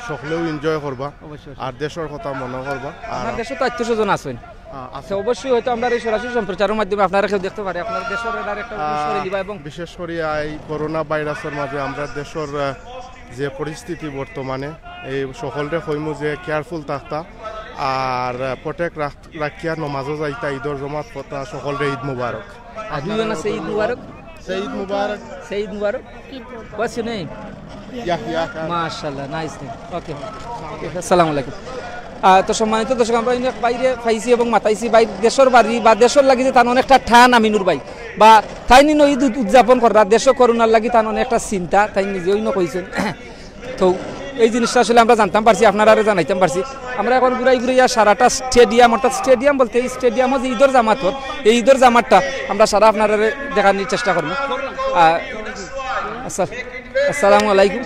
সকলেও এনজয় করবা, অবশ্যই। আর দেশর কথা মনে করবা। আর আমার দেশো তো আত্মীয় স্বজন আছইন। আহ, আছে। তো অবশ্যই হয়তো আমরা এই সরাসরি সম্প্রচারের মাধ্যমে আপনারা কেউ দেখতে পারে, আপনার দেশর এটার একটা উদ্দেশ্য করে আহ, দিবা এবং বিশেষ করি এই করোনা ভাইরাসর মাঝে আমরা দেশর, আহ, যে পরিস্থিতি বর্তমানে, এই সকলরে কইমু যে কেয়ারফুল থাকতা, আর, আহ, প্রোটেক্ট রাখ-, রাখিয়া নমাজও যাইতা, ঈদর জমাত পড়তা, সকলরে ঈদ মুবারক। আর দুইজন আছে, ঈদ মুবারক। Say Eid Mubarak. Say Eid Mubarak. What's your name? Yahya Khan. মাশাআল্লাহ, নাইস নেম। ওকে। ওকে, আসসালামু আলাইকুম। আহ, তো সম্মানিত দর্শক, আমরা অনেক ভাইরে পাইছি এবং মাতাইছি, ভাই দেশর বাড়ি বা দেশর লাগি যে তান অনেকটা টান আমিনুর ভাই, বা তাইন ইনো ঈদ উদ-, উদযাপন কররা, দেশো করোনার লাগি তান অনেকটা চিন্তা, তাইন নিজেও ইনো কইছইন। তো এই জিনিসটা আসলে আমরা জানতাম পারছি, আপনারারে জানাইতাম পারছি। আমরা এখন ঘুরাই ঘুরাইয়া সারাটা স্টেডিয়াম, অর্থাৎ স্টেডিয়াম বলতে এই স্টেডিয়ামও যে ঈদর জামাত অর, এই ঈদর জামাতটা আমরা সারা আপনারারে দেখানির চেষ্টা করমু। আহ, আচ্ছা, আসসালামু আলাইকুম।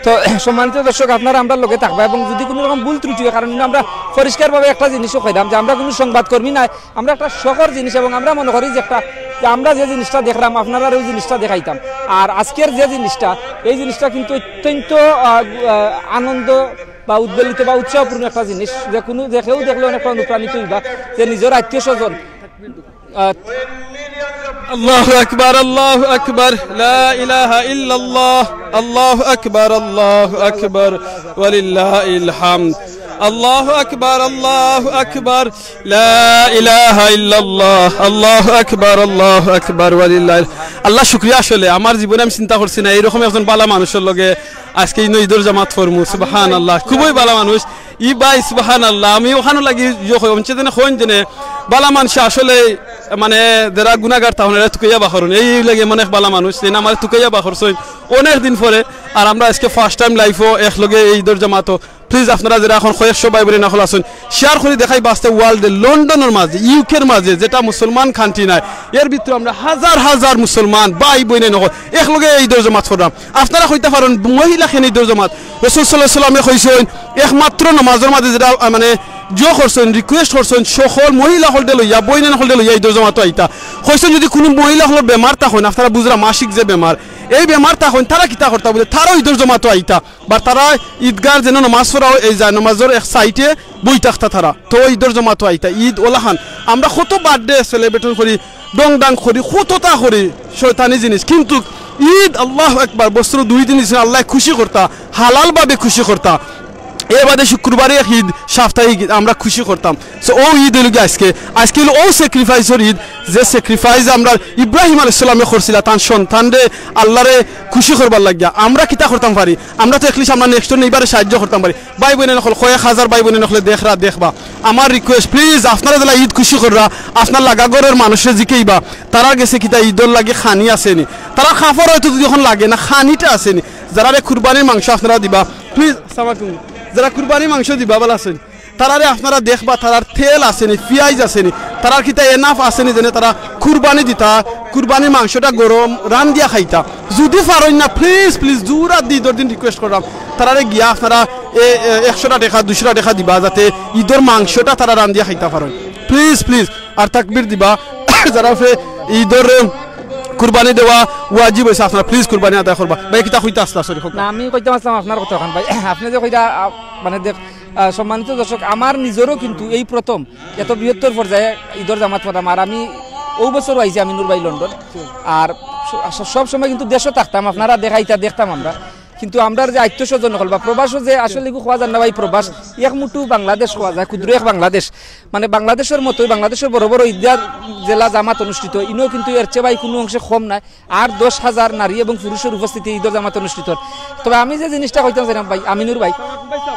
তো সম্মানিত দর্শক, আপনারা আমরার লগে থাকবা এবং যদি কোনো রকম ভুল ত্রুটি হয়, কারণ আমরা পরিষ্কারভাবে একটা জিনিসও কইলাম যে আমরা কোনো সংবাদকর্মী নায়, আমরা একটা শখর জিনিস এবং আমরা মনে করি যে একটা, যে আমরা যে জিনিসটা দেখলাম আপনারারে ওই জিনিসটা দেখাইতাম। আর আজকের যে জিনিসটা, এই জিনিসটা কিন্তু অত্যন্ত, আহ, আহ, আনন্দ বা উদ্বেলিত বা উৎসাহপূর্ণ একটা জিনিস, যে কোনো, যে কেউ দেখলে অনেকটা অনুপ্রাণিত হইবা, যে নিজের আত্মীয় স্বজন, আহ, الله أكبر، الله أكبر، لا إله إلا الله، الله أكبر، الله أكبر، ولله الحمد، الله أكبر، الله أكبر، لا إله إلا الله، الله أكبر، الله أكبر، ولله الحمد। আল্লাহ শুকরিয়া, আসলে আমার জীবনে আমি চিন্তা করছি না এইরকম একজন ভালা মানুষর লগে আজকে ইনো ঈদর জামাত পড়মু। সুবহানাল্লাহ, খুবই ভালা মানুষ। ই ভাই, সুবহানাল্লাহ, আমি অখানো লাগি ইয়ে কই, অনচে যেনে কইন যেনে, ভালা মানুষ আসলে, মানে, যেরা গুনাগার তাহন এরা তুকাইয়া বাখরইন, এই লাগে অনেক ভালা মানুষ, যেনে আমার তুকাইয়া বাখরছইন অনেক দিন পরে, আর আমরা আজকে ফার্স্ট টাইম লাইফও একলগে এই ঈদর জামাতও প্লিজ আপনারা যেরা অখন কয়েকশো ভাই বইন অকল আছইন, শেয়ার করি দেখাইবা আস্তা ওয়ার্ল্ডে, লন্ডনর মাঝে, ইউকের মাঝে, যেটা মুসলমান কান্ট্রি নাই, এর ভিতরে আমরা হাজার হাজার মুসলমান ভাই বইন অকল একলগে ঈদর জমাত কররাম। আপনারা কইতা পারইন মহিলা কেনে ঈদর জমাত? রসুল সাল্লাল্লাহু আলাইহি ওয়াসাল্লামে কইছইন, একমাত্র নমাজর মাঝে যেটা, আহ, মানে, জো করছইন, রিকোয়েস্ট করছইন, সকল মহিলা অকলরে লইয়া, বইন অকলরে লইয়া ঈদর জমাতো আইতা। কইছইন যদি কুনু মহিলা অকলর বেমার থাকইন, আপনারা বুঝরা মাসিক যে বেমার, এই বেমার থাকইন, তারা কিতা করতা বুলে, তারাও ঈদর জমাতো আইতা। বা তারা ঈদগার যেন নমাজ পড়া অয়, এই যায় নমাজর এক সাইডে বই থাকতা তারা। তো ঈদর জমাতো আইতা, ঈদ অলাখান। আমরা কত বার্থডে সেলিব্রেশন করি, ডং ডাং করি, কততা করি, শয়তানি জিনিস। কিন্তু ঈদ, আল্লাহু আকবার, বছরো দুই দিন দিছইন আল্লায় খুশি করতা, হালালভাবে খুশি করতা। এর বাদে শুক্রবারে এক ঈদ, সাপ্তাহিক ঈদ, আমরা খুশি করতাম। So, অউ ঈদ অইলো গিয়া আইজকে, আইজকে অইলো অউ স্যাক্রিফাইসর ঈদ, যে স্যাক্রিফাইস আমরার ইব্রাহিম আলাইহিস সালামে করছিলা, তান সন্তানরে আল্লারে খুশি করবার লাগিয়া। আমরা কিতা করতাম পারি? আমরা তো at least আমরা নেক্সট ডোর নেইবারে সাহায্য করতাম পারি। ভাই বইন অকল, কয়েক হাজার ভাই বইন অকলে দেখরা, দেখবা। আমার রিকোয়েস্ট, প্লিজ, আপনারা যেলা ঈদ খুশি কররা, আপনার লাগা ঘরর মানুষরে জিকাইবা, তারার গেছে কিতা ঈদর লাগি খানি আছে নি, তারার কাপড় অয়তো যদি অখন লাগে না, খানিটা আছে নি, যেরারে কুরবানির মাংস আপনারা দিবা, প্লিজ, আসসালামু আলাইকুম, যেরা কুরবানির মাংস দিবা, ভালা আছইন, তারারে আপনারা দেখবা, তারার তেল আছে নি, পিয়াইজ আছে নি, তারার কিতা এনাফ আছে নি, যেন তারা কুরবানি দিতা, কুরবানির মাংসটা গরম রান্দিয়া খাইতা। যদি পারইন না, প্লিজ, প্লিজ, জোর আত দি ঈদর দিন রিকোয়েস্ট কররাম, তারারে গিয়া আপনারা এ, এ, একশোটা টেকা, দুইশোটা টেকা দিবা, যাতে ঈদর মাংসটা তারা রান্দিয়া খাইতা পারইন। প্লিজ, প্লিজ, আর তাকবির দিবা, যেরার উপরে ঈদর, এ, কুরবানি দেওয়া ওয়াজিব অইছে, আপনারা প্লিজ কুরবানি আদায় করবা। ভাই, কিতা কইতা আছলা? সরি, কউক্কা। না, আমি কইতাম আছলাম আপনার কথা অখন, ভাই। আপনে যে কইতা, আ, মানে, দেখ, আ, সম্মানিত দর্শক, আমার নিজরও কিন্তু এই প্রথম এত বৃহত্তর পর্যায়ে ঈদর জামাত পড়াম। আর আমি অউ বছরও আইছি আমিনুর ভাই লন্ডন। আর স-, সব সময় কিন্তু দেশো থাকতাম, আপনারা দেখাইতা, দেখতাম আমরা। কিন্তু আমরার যে আত্মীয় স্বজন অকল বা প্রবাসও যে আসলে ইগু কওয়া যায় না ভাই, প্রবাস এক মুঠু বাংলাদেশ কওয়া যায়, ক্ষুদ্র এক বাংলাদেশ। মানে বাংলাদেশর মতোই, বাংলাদেশর বড় বড় ঈদগার যেলা জামাত অনুষ্ঠিত, ইনো কিন্তু এর চেয়ে ভাই কুনু অংশে কম নায়। আট দশ হাজার নারী এবং পুরুষর উপস্থিতি ঈদর জামাত অনুষ্ঠিত অর। তবে আমি যে জিনিসটা কইতাম চাইরাম ভাই, আমিনুর ভাই,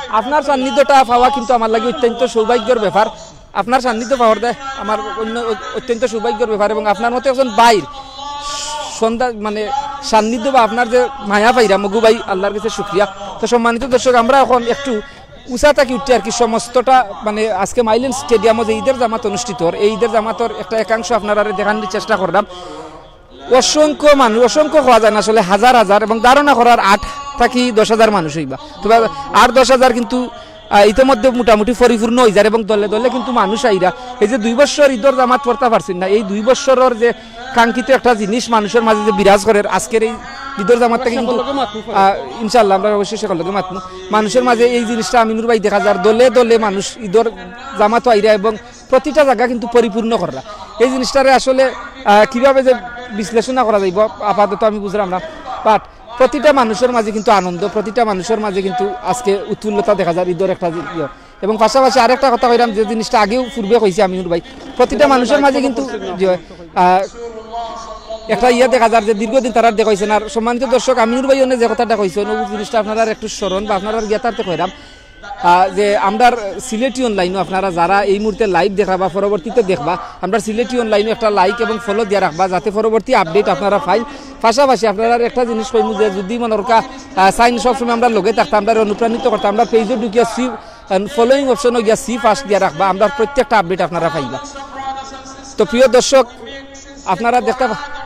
আপনার সান্নিধ্যটা পাওয়া কিন্তু আমার লাগি অত্যন্ত সৌভাগ্যর ব্যাপার। আপনার সান্নিধ্য পাওয়ার দেয় আমার অন্য অ-, অত্যন্ত সৌভাগ্যর ব্যাপার, এবং আপনার মতো একজন ভাইর সন্ধ্যা, মানে, সান্নিধ্য বা আপনার যে মায়া পাইরাম, মগু ভাই, আল্লাহর কাছে শুকরিয়া। তো সম্মানিত দর্শক, আমরা অখন একটু উঁচা থাকি উঠি আর কি, সমস্তটা, মানে, আজকে মাইলেন স্টেডিয়ামো যে ঈদর জামাত অনুষ্ঠিত অর, এই ঈদর জামাতর একটা একাংশ আপনারারে দেখানির চেষ্টা করলাম। অসংখ্য মানুষ, অসংখ্য কওয়া যায় না আসলে, হাজার হাজার, এবং ধারণা করার আট থাকি দশ হাজার মানুষ অইবা। তবে আট দশ হাজার কিন্তু, আহ, ইতিমধ্যে মোটামুটি পরিপূর্ণ অইযার এবং দলে দলে কিন্তু মানুষ আইরা। এই যে দুই বছর ঈদর জামাত পড়তা পারছইন না, এই দুই বছরর যে কাঙ্ক্ষিত একটা জিনিস মানুষর মাঝে যে বিরাজ করের, আজকের এই ঈদর জামাত থাকি কিন্তু, আহ, ইনশাআল্লাহ আমরা অবশ্যই সকল লগে মাতমু। মানুষর মাঝে এই জিনিসটা আমিনুর ভাই দেখা যার, দলে দলে মানুষ ঈদর জামাতও আইরা এবং প্রতিটা জাগা কিন্তু পরিপূর্ণ কররা। এই জিনিসটারে আসলে, আহ, কিভাবে যে বিশ্লেষণা করা যাইব, আপাতত আমি বুঝলাম না। But প্রতিটা মানুষর মাঝে কিন্তু আনন্দ, প্রতিটা মানুষর মাঝে কিন্তু আজকে উৎফুল্লতা দেখা যার ঈদর একটা জি-, ইয়ে। এবং পাশাপাশি আরেকটা কথা কইরাম, যে জিনিসটা আগেও পূর্বে কইছি আমিনুর ভাই, প্রতিটা মানুষর মাঝে কিন্তু, জি, আহ, একটা ইয়ে দেখা যার যে দীর্ঘদিন তারার দেখা অইছে না। আর সম্মানিত দর্শক, আমিনুর ভাই অনে যে কথাটা কইছইন, অউ জিনিসটা আপনারার একটু স্মরণ বা আপনারার জ্ঞাতার্থে কইরাম, আহ, যে আমরার সিলেটি অনলাইনও আপনারা যারা এই মুহূর্তে লাইভ দেখরা বা পরবর্তীতে দেখবা, আমরার সিলেটি অনলাইনও একটা লাইক এবং ফলো দিয়া রাখবা, যাতে পরবর্তী আপডেট আপনারা পাইন। পাশাপাশি আপনারার একটা জিনিস কইমু যে যদি মনে করকা, আহ, সাইন সবসময় আমরার লগে থাকতা, আমরারে অনুপ্রাণিত করতা, আমরার পেজও ঢুকিয়া সি, আহ, ফলোয়িং অপশনও গিয়া সি পাঁচ দিয়া রাখবা, আমরার প্রত্যেকটা আপডেট আপনারা পাইবা। তো প্রিয় দর্শক, আপনারা দেখতা পা-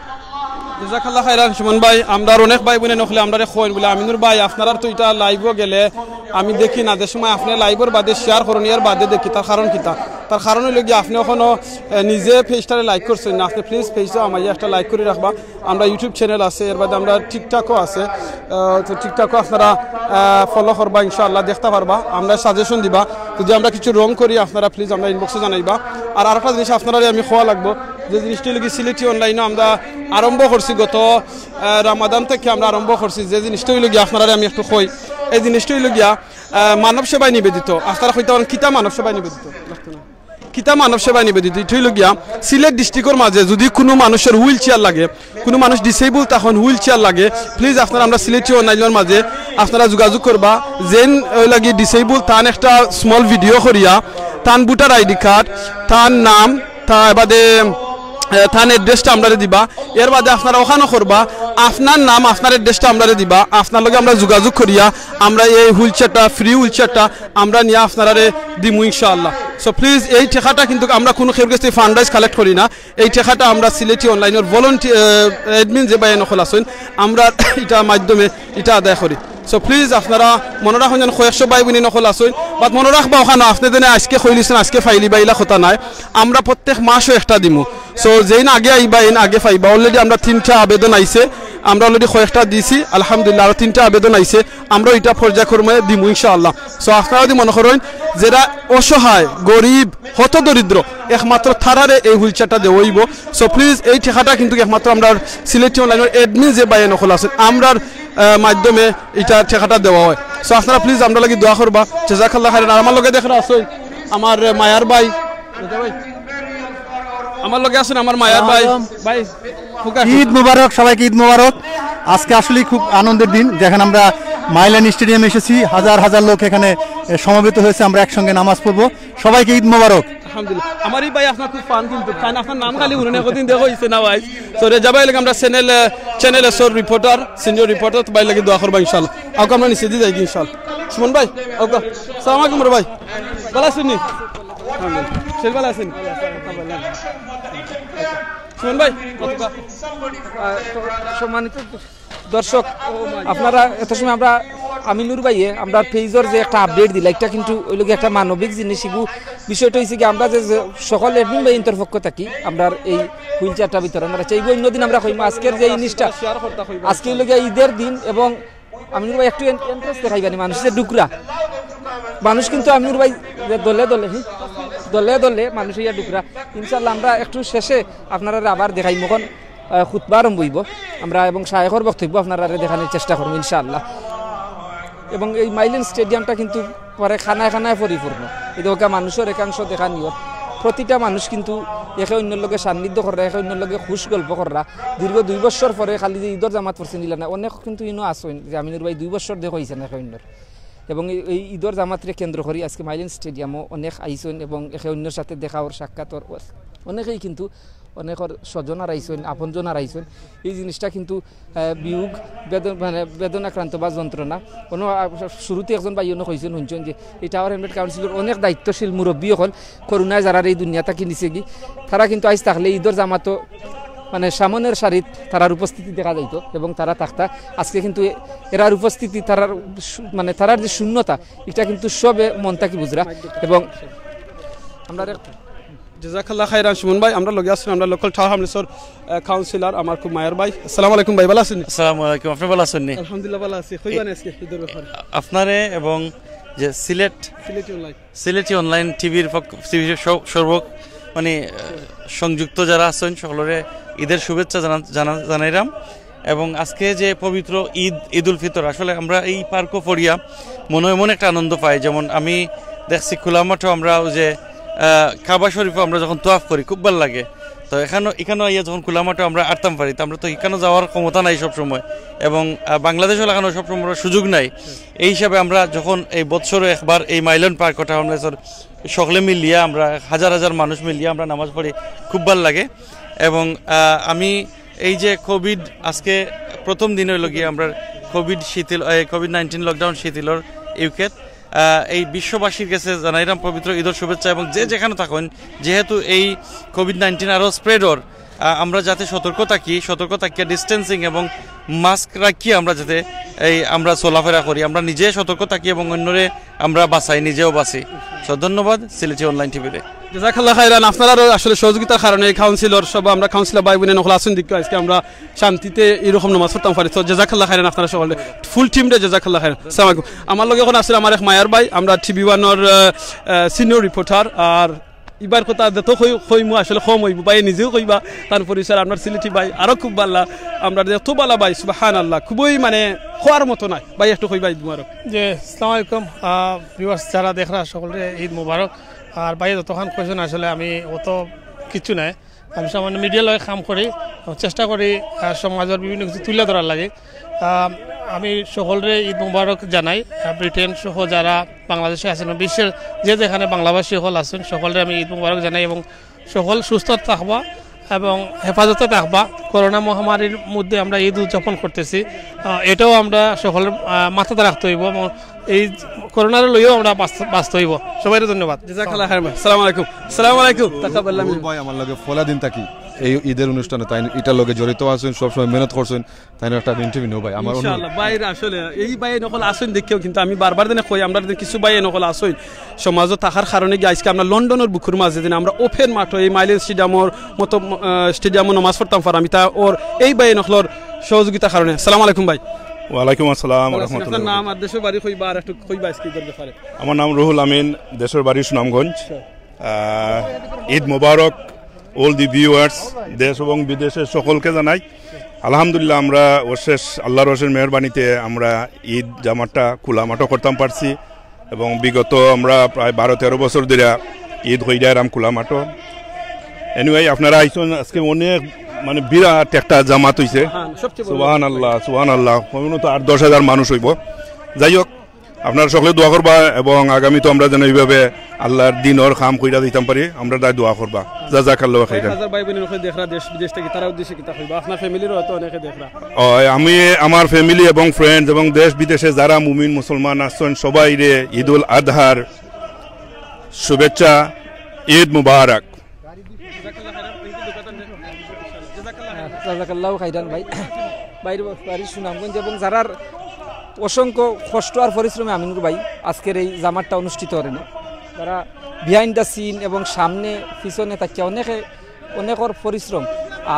জাজাকাল্লাহ খাইরান সুমন ভাই, আমরার অনেক ভাই বইন অকলে আমরারে কইন বুলে, "আমিনুর ভাই, আপনারার তো ইটা লাইভও গেলে আমি দেখি না, যে সময় আপনে লাইভর বাদে শেয়ার করইন, এর বাদে দেখি, তার কারণ কিতা?" তার কারণ অইলো গিয়া আপনে অখনো, এ, নিজে পেজটারে লাইক করছইন না। আপনে প্লিজ পেজটা আমারে একটা লাইক করি রাখবা। আমরা YouTube চ্যানেল আছে, এর বাদে আমরা TikTok-ও আছে। আহ, তো TikTok-ও আপনারা, আহ, ফলো করবা, ইনশাআল্লাহ দেখতা পারবা, আমরা সাজেশন দিবা। যদি আমরা কিছু রং করি, আপনারা প্লিজ আমরা ইনবক্সে জানাইবা। আর আরেকটা জিনিস আপনারারে আমি কওয়া লাগবো, যে জিনিসটা অইলো গি সিলেটি অনলাইনও আমরা আরম্ভ করছি গত, আহ, রামাদান থাকি আমরা আরম্ভ করছি। যে জিনিসটা অইলো গিয়া আপনারারে আমি একটু কই, এই জিনিসটা অইলো গিয়া, আহ, মানব সেবায় নিবেদিত। আপনারা কইতা পারইন, "কিতা মানব সেবায় নিবেদিত?" কিতা মানব সেবায় নিবেদিত? ইটা অইলো গিয়া সিলেট ডিস্ট্রিক্টর মাঝে যদি কুনু মানুষর হুইল চেয়ার লাগে, কুনু মানুষ ডিসেবল তখন হুইল চেয়ার লাগে, প্লিজ আপনারা আমরা সিলেটি অনলাইনর মাঝে আপনারা যোগাযোগ করবা। যেইন অইলো গি ডিসেবল, তান একটা স্মল ভিডিও করিয়া, তান ভোটার আইডি কার্ড, তান নাম, তা বাদে আহ, তান অ্যাড্রেসটা আমরারে দিবা। এর বাদে আপনারা অখানো করবা, আপনার নাম, আপনার অ্যাড্রেসটা আমরারে দিবা। আপনার লগে আমরা যোগাযোগ করিয়া আমরা এই হুইল চেয়ারটা, ফ্রি হুইল চেয়ারটা আমরা নিয়া আপনারারে দিমু ইনশাআল্লাহ। সো প্লিজ, এই টেকাটা কিন্তু আমরা কুনু কেউর গেছ থাকি ফান্ড রাইজ কালেক্ট করি না। এই টেকাটা আমরা সিলেটি অনলাইনর ভলান্টি-, আহ, অ্যাডমিন যে ভাইয়াইন অকল আছইন, আমরা ইটার মাধ্যমে ইটা আদায় করি। সো প্লিজ, আপনারা মনো রাখইন যেন কয়েকশো ভাই বইন অকল আছইন, বাট মনো রাখবা অখানো আপনে যেন আইজকে কইলিছইন, আইজকে পাইলিবা, ইলা কথা নায়। আমরা প্রত্যেক মাসও একটা দিমু। সো যেইন আগে আইবা, এইন আগে পাইবা। Already আমরা তিনটা আবেদন আইছে, আমরা already কয়েকটা দিছি, আলহামদুলিল্লাহ, আরো তিনটা আবেদন আইছে, আমরা ইটা পর্যায়ক্রমে দিমু ইনশাআল্লাহ। সো আপনারা যদি মনো করইন যেরা অসহায়, গরিব, হতদরিদ্র, একমাত্র তারারে এই হুইল চেয়ারটা দেওয়া অইবো। সো প্লিজ, এই টেকাটা কিন্তু একমাত্র আমরার সিলেটি অনলাইনর অ্যাডমিন যে ভাইয়াইন অকল আছইন, আমরার, আহ, মাধ্যমে ইটা টেকাটা দেওয়া অয়। সো আপনারা প্লিজ আমরার লাগি দোয়া করবা। জাযাকাল্লাহ খাইরান। আর আমার লগে দেখরা আছইন আমার, আহ, মায়ার ভাই, আমার লগে আছইন আমার মায়ার ভাই। ভাই, ফোকাস। ঈদ মোবারক সবাইকে, ঈদ মোবারক। আজকে আসলেই খুব আনন্দের দিন, যেখানে আমরা মাইলান স্টেডিয়ামে এসেছি, হাজার হাজার লোক এখানে, এ, সমবেত হয়েছে। আমরা একসঙ্গে নামাজ পড়বো। সবাইকে ঈদ মোবারক। আলহামদুলিল্লাহ। আমার এই ভাই আপনার খুব ফান কিন্তু, কারণ আপনার নাম খালি হুনে না, কতদিন দেখা অইছে না ভাই। তো রেজা ভাই লাগে আমরা চ্যানেল, আহ, চ্যানেল এসর রিপোর্টার, সিনিয়র রিপোর্টার, তো ভাই লাগে দোয়া করবা ইনশাআল্লাহ। আউক্কা আমরা নিচে দি যাই ইনশাআল্লাহ। সুমন ভাই, আউক্কা। সালাম আলাইকুম রে ভাই। ভালা আছইন নি? আলহামদুলিল্লাহ। শরীর ভালা আছইন? সুমন ভাই, কতটা? আহ, তো সম্মানিত দর্শক, আপনারা এত সময় আমরা আমিনুর ভাইয়ে আমরা পেজর যে একটা আপডেট দিলা, এটা কিন্তু অইলো গিয়া একটা মানবিক জিনিস। ইগু বিষয়টা অইছে কি, আমরা যে, যে সকল অ্যাডমিন ভাইয়াইন্তর পক্ষ থাকি আমরা এই হুইল চেয়ারটা বিতরণ করা চাইবো। অন্যদিন আমরা কইমু আজকের যে জিনিসটা, আজকে অইলো গিয়া ঈদের দিন এবং আমিনুর ভাই একটু এন-, এন্ট্রেন্স দেখাইবানি, মানুষ যে ডুকরা, মানুষ কিন্তু আমিনুর ভাই যে দলে দলে, হি, দলে দলে মানুষ ইয়া ডুকরা। ইনশাআল্লাহ আমরা একটু শেষে আপনারারে আবার দেখাইমু, অখন, আহ, খুতবা আরম্ভ অইবো, আমরা এবং শায়েখর বক্তব্য আপনারারে দেখানির চেষ্টা করমু ইনশাআল্লাহ। এবং এই মাইলেন স্টেডিয়ামটা কিন্তু পরে খানায় খানায় পরিপূর্ণ। এই দেখা মানুষর একাংশ দেখা নিও, প্রতিটা মানুষ কিন্তু একে অইন্যর লগে সান্নিধ্য কররা, একে অইন্যর লগে খুশ গল্প কররা। দীর্ঘ দুই বছর পরে খালি যে ঈদর জামাত পড়ছে নিলা না, অনেক কিন্তু ইনো আছইন যে আমিনুর ভাই দুই বছর দেখা অইছে না একে অইন্যর। এবং এই, এই ঈদর জামাতরে কেন্দ্র করি আজকে মাইলেন স্টেডিয়ামও অনেক আইছইন এবং একে অইন্যর সাথে দেখা অর, সাক্ষাৎ অর, অনেকেই কিন্তু অনেকর স্বজন হারাইছইন, আপনজন হারাইছইন। এই জিনিসটা কিন্তু, আহ, বিয়োগ, বেদন-, মানে বেদনাক্রান্ত বা যন্ত্রণা। অনো, আহ, শুরুতে একজন ভাই অনো কইছইন, হুনছইন যে এই টাওয়ার হ্যামলেট কাউন্সিলর অনেক দায়িত্বশীল মুরব্বী অকল করোনায় যারারে এই দুনিয়া থাকি নিছেগি, তারা কিন্তু আইজ থাকলে ঈদর জামাতো মানে সামনের সারিত তারার উপস্থিতি দেখা যাইতো এবং তারা থাকতা। আজকে কিন্তু এ-, এরার উপস্থিতি, তারার শু-, মানে তারার যে শূন্যতা, ইটা কিন্তু সবে মন থাকি বুঝরা। এবং আমরা জাযাকাল্লাহ খাইরান সুমন ভাই, আমরার লগে আছইন আমরার লোকাল টাওয়ার হ্যামলেটসর, আহ, কাউন্সিলর, আমার খুব মায়ার ভাই। আসসালামু আলাইকুম ভাই, ভালা আছইন নি? আসসালামু আলাইকুম, আপনি ভালা আছইন নি? আলহামদুলিল্লাহ, ভালা আছি। কইবা নি আজকে ঈদর ব্যাপারে? আপনারে এবং যে সিলেট, সিলেটি অনলাইন। সিলেটি অনলাইন টিভির পক্ষ, টিভির সব-, সর্বক, মানে, আহ, সংযুক্ত যারা আছইন, সকলরে ঈদের শুভেচ্ছা জানা-, জানা-, জানাইরাম। এবং আজকে যে পবিত্র ঈদ, ঈদুল ফিতর, আসলে আমরা এই পার্কও পড়িয়া মনো এমন একটা আনন্দ পাই। যেমন আমি দেখছি খোলা মাঠো আমরা ওই যে, আহ, কাবা শরীফও আমরা যখন তোয়াফ করি, খুব ভালা লাগে। তো এখানো, এখানো আইয়া যখন খোলা মাঠো আমরা আটতাম পারি, তো আমরা তো এখানো যাওয়ার ক্ষমতা নাই সব সময়, এবং, আহ, বাংলাদেশও লাগানোর সব সময় সুযোগ নাই। এই হিসাবে আমরা যখন এই বৎসরে একবার এই মাইলন পার্কটা আমরা সর-, সকলে মিলিয়া, আমরা হাজার হাজার মানুষ মিলিয়া আমরা নামাজ পড়ি, খুব ভালা লাগে। এবং, আহ, আমি এই যে কোভিড, আজকে প্রথম দিন অইলো গিয়া আমরা কোভিড শিথিল, এই কোভিড নাইনটিন লকডাউন শিথিলর ইউকেত, আহ, এই বিশ্ববাসীর গেছে জানাইরাম পবিত্র ঈদর শুভেচ্ছা। এবং যে যেখানো থাকইন, যেহেতু এই কোভিড নাইনটিন আরও স্প্রেড অর, আহ, আমরা যাতে সতর্ক থাকি, সতর্ক থাকিয়া ডিস্টেন্সিং এবং মাস্ক রাখিয়া আমরা যাতে এই আমরা চলাফেরা করি, আমরা নিজে সতর্ক থাকি এবং অন্যরে আমরা বাঁচাই, নিজেও বাঁচি। So ধন্যবাদ সিলেটি অনলাইন টিভিরে। জাযাকাল্লাহ খাইরান, আপনারারও আসলে সহযোগিতার কারণে এই কাউন্সিলর সভা, আমরা কাউন্সিলর ভাই বইন অকল আছইন দেখিয়া আজকে আমরা শান্তিতে এইরকম নামাজ পড়তাম পারি। So জাযাকাল্লাহ খাইরান আপনারা সকলরে, ফুল টিমরে জাযাকাল্লাহ খাইরান। আসসালামু আলাইকুম। আমার লগে অখন আছইন আমার এক মায়ার ভাই, আমরা টিভি ওয়ানর, আহ, আহ, সিনিয়র রিপোর্টার। আর ইবার কথা যত কই-, কইমু আসলে কম অইবো, ভাইয়ে নিজেও কইবা তান পরিচয়। আপনার সিলেটি ভাই আরো খুব ভালা, আমরার যত ভালা ভাই, সুবহানাল্লাহ, খুবই মানে কওয়ার মতো নায়। ভাই একটু কইবা ঈদ মুবারক। জি, আসসালামু আলাইকুম। আহ, ভিউয়ার্স যারা দেখরা সকলরে ঈদ মুবারক। আর ভাইয়ে যতখান কইছইন আসলে আমি অত কিচ্ছু নায়, আমি সামান্য মিডিয়ার লগে কাম করি, চেষ্টা করি, আহ, সমাজর বিভিন্ন কিছু তুলে ধরার লাগি। আহ, আমি সকলরে ঈদ মুবারক জানাই। আহ, ব্রিটেন সহ যারা বাংলাদেশে আছইন, বিশ্বের যে যেখানো বাংলাভাষী অকল আছইন, সকলরে আমি ঈদ মুবারক জানাই এবং সকল সুস্থ থাকবা। এবং হেফাজতে থাকবা। করোনা মহামারীর মধ্যে আমরা ঈদ উদযাপন করতেছি, আহ, এটাও আমরা সকলের, আহ, মাথাতে রাখতে হইব এবং এই করোনার লইও আমরা বাঁচ-, বাঁচতে হইব। সবাইকে ধন্যবাদ। জাযাকাল্লাহ খাইরান ভাই। সালাম আলাইকুম। সালাম আলাইকুম। তাকাব্বাল মিন্না। ভাই আমার লগে ফলা দিন থাকি এই ঈদের অনুষ্ঠানে, তাই ইটার লগে জড়িত আছেন, সবসময় মেহনত করছেন, তাই একটা ইন্টারভিউ নেব ভাই। আমার অনুরোধ। ইনশাআল্লাহ, ভাইর আসলে এই ভাই নকল আসইন দেখিও, কিন্তু আমি বারবার দিনে কই, আমরা যে কিছু ভাই নকল আসইন সমাজও থাকার কারণে গিয়া আজকে আমরা লন্ডনের বুকুর মাঝে দিন আমরা ওপেন মাঠো এই মাইলেন স্টেডিয়ামর মতো, আহ, স্টেডিয়ামো নমাজ পড়তাম পারাম, ইতা ওর এই ভাই নকলর সহযোগিতার কারণে। সালাম আলাইকুম ভাই। ওয়ালাইকুম আসসালাম ওয়া আপনার রাহমাতুল্লাহ। নাম আর দেশের বাড়ি কইবা আর একটু কইবা আজকে ঈদের ব্যাপারে। আমার নাম রুহুল আমিন, দেশের বাড়ি সুনামগঞ্জ। আহ, ঈদ মোবারক all the viewers, দেশ এবং বিদেশের সকলকে জানাই। আলহামদুলিল্লাহ, আমরা অশেষ, আল্লাহর অশেষ মেহেরবানিতে আমরা ঈদ জামাতটা খোলা মাঠো করতাম পারছি এবং বিগত আমরা প্রায় বারো তেরো বছর ধরে ঈদ হইডাইরাম খোলা মাঠো। এনিওয়ে, আপনারা আইসন আজকে অনেক, মানে, বিরাট একটা জামাত হইছে। হ্যাঁ, সবচেয়ে বড়। সুবহানাল্লাহ, সুবহানাল্লাহ। কোনো তো আট দশ হাজার মানুষ হইব। যাই হোক, আপনারা সকলে দোয়া করবা এবং আগামী তো আমরা যেন এইভাবে আল্লাহর দিনর কাম কইরা দিতাম পারি, আমরা তাই দোয়া করবা। জাযাকাল্লাহু খাইরান। হাজার ভাই বোনের ওখানে দেখরা দেশ বিদেশ থেকে, তারা উদ্দেশ্যে কিতা কইবা? আপনার ফ্যামিলির হয়তো অনেকে দেখরা। ও, আমি আমার ফ্যামিলি এবং ফ্রেন্ডস এবং দেশ বিদেশে যারা মুমিন মুসলমান আছেন সবাইরে ঈদুল আজহার শুভেচ্ছা, ঈদ মুবারক। জাযাকাল্লাহু খাইরান ভাই। বাইরে বাড়ি সুনামগঞ্জ এবং যারার অসংখ্য কষ্ট আর পরিশ্রমে আমিনুর ভাই আজকের এই জামাতটা অনুষ্ঠিত করেন। যারা বিহাইন্ড দ্য সিন এবং সামনে পিছনে থাকিয়া অনেকে, অনেকর পরিশ্রম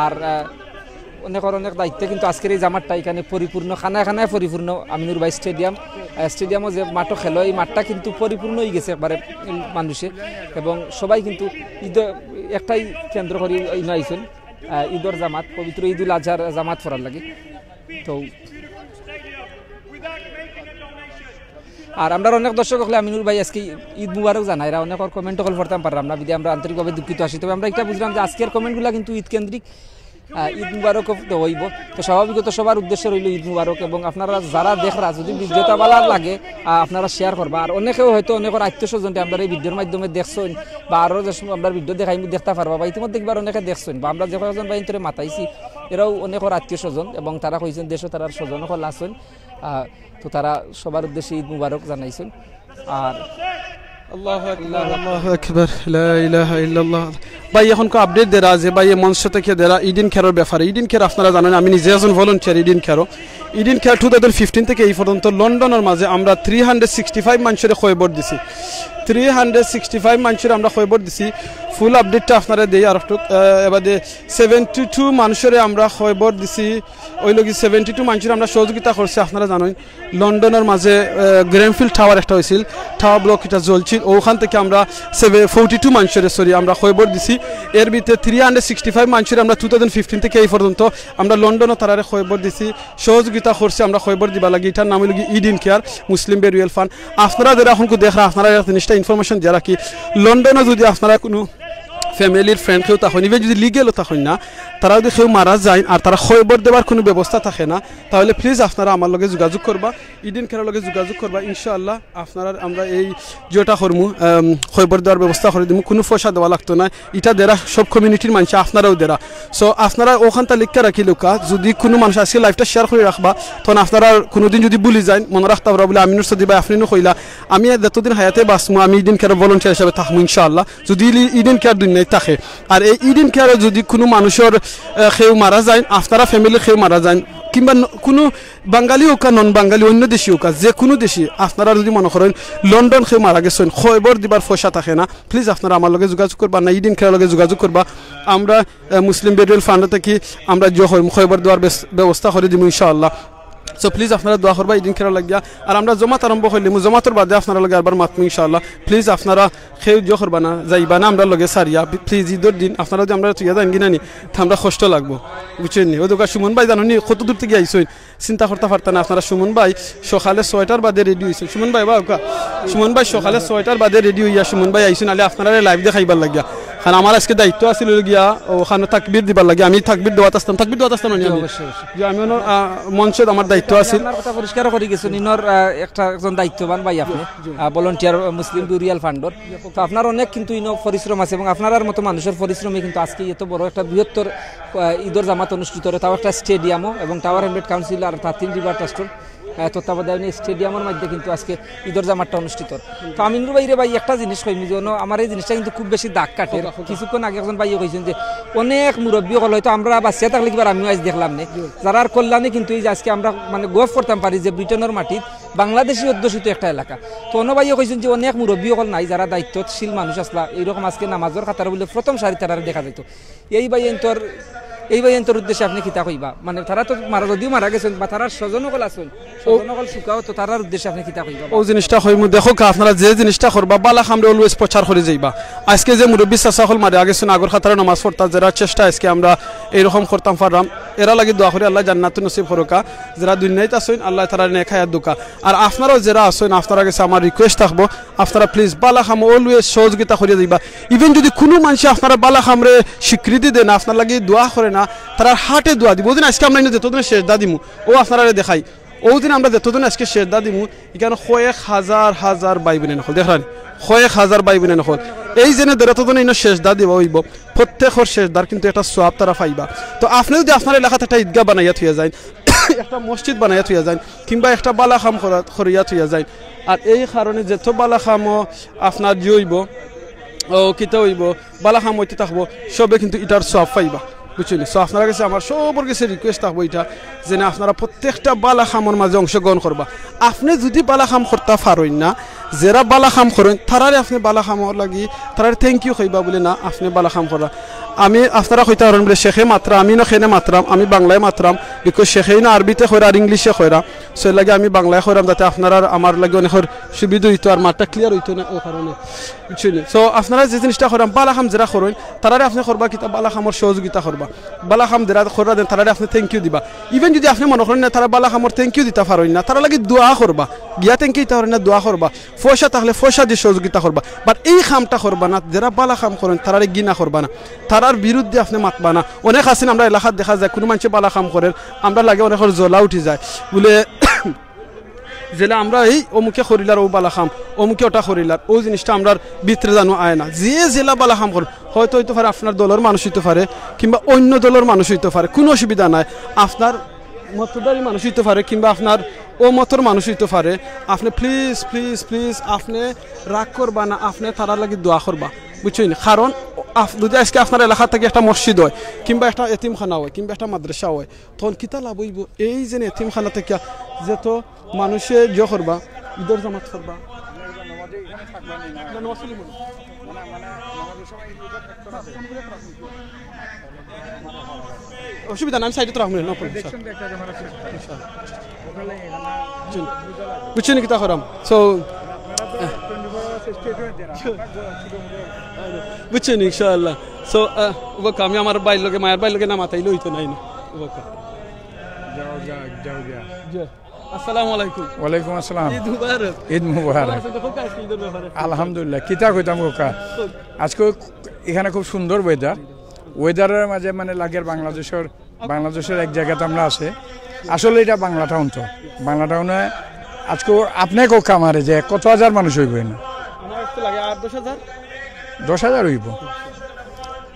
আর, আহ, অনেকর অনেক দায়িত্বে কিন্তু আজকের এই জামাতটা এখানে পরিপূর্ণ, খানায় খানায় পরিপূর্ণ। আমিনুর ভাই স্টেডিয়াম, আহ, স্টেডিয়ামও যে মাঠও খেলো, এই মাঠটা কিন্তু পরিপূর্ণ হয়ে গেছে একবারে, উম, মানুষে। এবং সবাই কিন্তু ঈদ একটাই কেন্দ্র করি ইনো আইছেন, আহ, ঈদর জামাত, পবিত্র ঈদুল আজহার জামাত পড়ার লাগি। তো আর আমরা অনেক দর্শক হকলে আমিনুর ভাই আজকে ঈদ মুবারক জানাইরা, অনেকর কমেন্ট হকল পড়তাম পারলাম না, বিধায় আমরা আন্তরিকভাবে দুঃখিত আছি। তবে আমরা এটা বুঝলাম যে আজকের কমেন্টগুলা কিন্তু ঈদ কেন্দ্রিক, আহ, ঈদ মুবারক তো হইব। তো স্বাভাবিকত সবার উদ্দেশ্যে রইল ঈদ মুবারক এবং আপনারা যারা দেখরা যদি ভিডিওটা ভালো লাগে, আহ, আপনারা শেয়ার করবা। আর অনেকেও হয়তো অনেকর আত্মীয় স্বজনকে আমরা এই ভিডিওর মাধ্যমে দেখছেন বা আরও যে সময় আমরা ভিডিও দেখাই দেখতে পারবা বা ইতিমধ্যে একবার অনেকে দেখছেন বা আমরা যে কয়েকজন ভাই তোরে মাতাইছি এরাও অনেকর আত্মীয় স্বজন এবং তারা কইছেন দেশও তারার স্বজন হকল আছেন। আহ, তো তারা সবার উদ্দেশ্যে ঈদ মুবারক জানাইছেন। আর আল্লাহু আকবার, আল্লাহু আকবার, লা ইলাহা ইল্লাল্লাহ। ভাই, এখন কো আপডেট দেরা যে ভাই, এই মঞ্চ থেকে দেরা ইডেন কেয়ারর ব্যাপারে। ইডেন কেয়ার আপনারা জানেন, আমি নিজে একজন ভলান্টিয়ার ইডেন কেয়ারও। Eden care two thousand fifteen থেকে এই পর্যন্ত লন্ডনের মাঝে আমরা থ্রি হান্ড্রেড সিক্সটি ফাইভ মানুষের খবর দিছি, থ্রি হান্ড্রেড সিক্সটি ফাইভ মানুষের আমরা খবর দিছি। ফুল আপডেটটা আপনারা দেই আর একটু, আহ, এবারে সেভেন্টি টু মানুষের আমরা খবর দিছি। ওই লগি সেভেন্টি টু মানুষের আমরা সহযোগিতা করছি। আপনারা জানেন, লন্ডনের মাঝে, আহ, গ্রেনফিল্ড টাওয়ার একটা হয়েছিল, টাওয়ার ব্লক এটা জ্বলছিল, ওখান থেকে আমরা সেভে ফোর্টি টু মানুষের, সরি, আমরা খবর দিছি। এর ভিতরে থ্রি হান্ড্রেড সিক্সটি ফাইভ মানুষের আমরা টু থাউজেন্ড ফিফটিন থেকে এই পর্যন্ত আমরা লন্ডনও তারারে খবর দিছি, সহযোগিতা করছি, আমরা খবর দিবা লাগি। এটার নাম হইল কি ইডেন কেয়ার মুসলিম বেরিয়াল ফান্ড। আপনারা যারা এখন দেখরা, আপনারা একটা জিনিসটা ইনফরমেশন দিয়া রাখি, লন্ডনে যদি আপনারা কোনো ফ্যামিলির ফ্রেন্ড কেউ থাকেন, ইভেন যদি লিগেলও থাকেন না, তারা যদি কেউ মারা যায় আর তারা খবর দেবার কোনো ব্যবস্থা থাকে না, তাহলে প্লিজ আপনারা আমার লগে যোগাযোগ করবা, ইডেন কেয়ারর লগে যোগাযোগ করবা। ইনশাআল্লাহ আপনারা আমরা এই জিওটা করমু, আম, খবর দেওয়ার ব্যবস্থা করে দিমু, কোনো পয়সা দেওয়া লাগতো না। এটা দেরা সব কমিউনিটির মানুষ, আপনারাও দেরা। সো আপনারা ওখানটা লিখতে রাখি লোকা, যদি কোনো মানুষ আজকে লাইভটা শেয়ার করে রাখবা, তখন আপনারা কোনোদিন যদি ভুলি যান, মনে রাখতে পারবা বলে আমিনুর সদি ভাই আপনি নু কইলা, আমি যতদিন হায়াতে বাঁচমু, আমি ইডেন কেয়ারর ভলান্টিয়ার হিসাবে থাকমু ইনশাআল্লাহ। যদি ইলি-, ইডেন কেয়ার দুনিয়ায় থাকে, আর এই ইডেন কেয়ারর যদি কোনো মানুষের, আহ, কেউ মারা যায়, আপনারা ফ্যামিলির কেউ মারা যায়, কিংবা ন-, কোনো বাঙালি হোক আর নন বাঙালি, অন্য দেশি হোক আর যে কোনো দেশি, আপনারা যদি মনে করেন লন্ডন কেউ মারা গেছেন, খবর দিবার পয়সা থাকে না, প্লিজ আপনারা আমার লগে যোগাযোগ করবা না, ইডেন কেয়ারর লগে যোগাযোগ করবা। আমরা, আহ, মুসলিম বেরিয়াল ফান্ড থেকে আমরা যে হয় খবর দেওয়ার বেস-, ব্যবস্থা করে দিব ইনশাআল্লাহ। সো প্লিজ আপনারা দোয়া করবা ইডেন কেয়ারর লাগিয়া। আর আমরা জমাত আরম্ভ করলিমু, জমাতর বাদে আপনারা লগে আরবার মাতমু ইনশাআল্লাহ। প্লিজ আপনারা কেউ ইয়ে করবা না, যাইবা না আমরা লগে সারিয়া। প্লিজ ঈদর দিন আপনারা যদি আমরা তুইয়া যান কিনা নি, তে আমরা কষ্ট লাগবো, বুঝছেন নি? ওই দোকান সুমন ভাই জানো নি কত দূর থেকে আইসইন, চিন্তা করতে পারতা না আপনারা। সুমন ভাই সকালে ছয়টার বাদে রেডি হইছে। সুমন ভাই, বাবা, সুমন ভাই সকালে ছয়টার বাদে রেডি হইয়া সুমন ভাই আইসইন, আলে আপনারা লাইভ দেখাইবার লাগিয়া। কারণ আমার আজকে দায়িত্ব আছিল অইলো গিয়া, অখানো তাকবীর দিবার লাগি। আমি তাকবীর দেওয়াত আসতাম, তাকবীর দেওয়াত আসতাম না নি জি, আমি? অবশ্যই, অবশ্যই। জি, আমি অনো, আহ, মঞ্চে আমার দায়িত্ব আছিল। আপনার কথা পরিষ্কার করি গেছইন, ইনোর, আহ, একটা একজন দায়িত্ববান ভাই আপনি, জি, জি। আহ, volunteer মুসলিম burial fund-র। তো আপনার অনেক কিন্তু ইনো পরিশ্রম আছে এবং আপনারার মতো মানুষের পরিশ্রমে কিন্তু আজকে এত বড় একটা বৃহত্তর, আহ, ঈদর জামাত অনুষ্ঠিত অর, তাও একটা স্টেডিয়ামও এবং টাওয়ার হ্যামলেট কাউন্সিল আর তাতিন রিভার ট্রাস্টর আহ, তত্ত্বাবধানে স্টেডিয়ামর মধ্যে কিন্তু আজকে ঈদর জামাতটা অনুষ্ঠিত অর। তো আমিনুর ভাইরে ভাই একটা জিনিস কইমু যে, অনো আমার এই জিনিসটা কিন্তু খুব বেশি দাগ কাটের। হোক, হোক। কিছুক্ষণ আগে একজন ভাইয়ে কইছইন যে অনেক মুরব্বী অকল, হয়তো আমরা বাঁচিয়া থাকলে কিবার আমিও আইজ দেখলাম নে। জি। যারার কল্যাণে কিন্তু এই যে আজকে আমরা মানে গর্ব করতাম পারি যে ব্রিটেনর মাটিত বাংলাদেশি অধ্যুষিত একটা এলাকা। তো অনো ভাইয়ে কইছইন যে অনেক মুরব্বী অকল নাই, যারা দায়িত্বশীল মানুষ আছলা, এইরকম আজকে নামাজর কাতারো বুলে প্রথম সারিত তারারে দেখা যাইতো। এই ভাইয়াইন্তর, এই ভাইয়াইন্তর উদ্দেশ্যে আপনি কিতা কইবা? মানে, তারা তো মারা, যদিও মারা গেছইন, বা তারার স্বজন অকল আছইন, স্বজন অকল সুখাহত, তারার উদ্দেশ্যে আপনি কিতা কইবা? অউ জিনিসটা কইমু, দেখউক্কা, আপনারা যে জিনিসটা করবা, বালা কামরে always প্রচার করি যাইবা। আজকে যে মুরব্বী চাচা অকল মারা গেছইন, আগর কাতারো নামাজ পড়তা, যেরার চেষ্টা আজকে আমরা এইরকম করতাম পারলাম, এরার লাগি দোয়া করি, আল্লায় জান্নাত নসিব করউক্কা। যেরা দুনিয়াত আছইন, আল্লায় তারারে নেক হায়াত দেউক্কা। আর আপনারাও যেরা আছইন, আপনারার গেছে আমার request থাকবো, আপনারা please বালা কামো always সহযোগিতা করিয়া যাইবা। Even যদি কুনু মানষে আপনারার বালা কামরে স্বীকৃতি দেয় না, আপনারার লাগি দোয়া করে না, তারার হার্টে দোয়া দিবা। অউ দিন আজকে আমরা ইনো যেতজনে সেজদা দিমু, অউ আপনারারে দেখাই, অউ দিন আমরা যেতজনে আজকে সেজদা দিমু, ইখানো কয়েক হাজার হাজার ভাই বইনাইন অকল, দেখরা নি, কয়েক হাজার ভাই বইনাইন অকল। এই যেনে যেতজনে ইনো সেজদা দিবা অইবো, প্রত্যেকর সেজদার কিন্তু একটা সওয়াব তারা পাইবা। তো আপনে যদি আপনার এলাকাত একটা ঈদগাহ বানাইয়া থইয়া যাইন, একটা মসজিদ বানাইয়া থইয়া যাইন, কিংবা একটা বালা কাম করা-, করিয়া থইয়া যাইন, আর এই কারণে যেত বালা কামও আপনার যে অইবো, ও কিতা অইবো, বালা কাম অইতে থাকবো, সবে কিন্তু ইটার সওয়াব পাইবা, বুঝছইন নি? So আপনারার গেছে আমার সবর গেছে request থাকবো ইটা, যেনে আপনারা প্রত্যেকটা বালা কামর মাঝে অংশগ্রহণ করবা। আপনে যদি বালা কাম করতা পারইন না, যেরা বালা কাম করইন, তারারে আপনে বালা কামর লাগি, তারারে thank you কইবা বুলে না, আপনে বালা কাম কররা। আমি, আপনারা কইতা পারইন বুলে শেখে মাতরা, আমি ইনো কেনে মাতরাম, আমি বাংলায় মাতরাম, because শেখে ইনো আরবিতে কইরা আর English-এ কইরা। So এরলাগি আমি বাংলায় কইরাম, যাতে আপনারার আমার লাগি অনেকর সুবিধা অইতো, আর মাতটা clear অইতো না, অউ কারণে। বুঝছইন নি? So আপনারা যে জিনিসটা করইন, বালা কাম যেরা করইন, তারারে আপনে করবা কিতা, বালা কামর সহযোগিতা করবা। বালা কাম যেরা কররা দেন, তারারে আপনে thank you দিবা। Even যদি আপনে মনো করইন না, তারা বালা কামর thank you দিতা পারইন না, তারার লাগি দোয়া করবা। গিয়া thank you দিতা পারইন না, দোয়া করবা। পয়সা থাকলে পয়সা দি সহযোগিতা করবা, but এই কামটা করবা না। যেরা বালা কাম করইন, তারারে ঘৃণা করবা না, তারার বিরুদ্ধে আপনে মাতবা না। অনেক আছইন, আমরার এলাকাত দেখা যায়, কুনু মানষে বালা কাম করের, আমরার লাগি অনেকর জ্বলা উঠি যায়, বুলে, যেলা আমরা এই অমুকে করিলার অউ বালা কাম, অমুকে ওটা করিলার, অউ জিনিসটা আমরার ভিতরে জানো আয় না। যে যেলা বালা কাম করইন, হয়তো অইতো পারে আপনার দলর মানুষ অইতো পারে, কিংবা অইন্য দলর মানুষ অইতো পারে, কুনু অসুবিধা নাই। আপনার মতদারি মানুষ অইতো পারে, কিংবা আপনার অউ মতর মানুষ অইতো পারে, আপনে please, please, please, আপনে রাগ করবা না, আপনে তারার লাগি দোয়া করবা, বুঝছইন নি? কারণ আপ-, যদি আজকে আপনার এলাকা থাকি একটা মসজিদ অয়, কিংবা একটা এতিমখানা অয়, কিংবা একটা মাদ্রাসা অয়, তখন কিতা লাভ অইবো? এই যে এতিমখানা থাকি যেত মানষে ইয়ে করবা, ঈদর জামাত করবা। না, নামাজ পড়লে মনে হয়। অসুবিধা নাই, আমি side-এ তো রাখমু, no problem, sir। বুঝছইন নি কিতা করাম? So, বুঝছইন নি, ইনশাআল্লাহ। So, আহ, অবকা, আমি আমার ভাইর লগে, মায়ার ভাইর লগে না মাতাইলে অইতো নায় না। অবকা। যাও, যাও, যাও, যাও। জি। আসসালামু আলাইকুম। ওয়ালাইকুম আসসালাম। ঈদ মুবারক। ঈদ মুবারক। ভালা আছইন তো? কউক্কা আজকে ঈদর ব্যাপারে। আলহামদুলিল্লাহ। কিতা কইতাম কউক্কা? আজকে ইখানো খুব সুন্দর weather। Weather-র মাঝে মানে লাগের বাংলাদেশর, বাংলাদেশর এক জাগাত আমরা আছি। আসলে ইটা বাংলা টাউন তো। বাংলা টাউনে আজকে আপনে কউক্কা আমারে যে কত হাজার মানুষ অইবো ইনো? আমার কাছে লাগে আট দশ হাজার। দশ হাজার অইবো।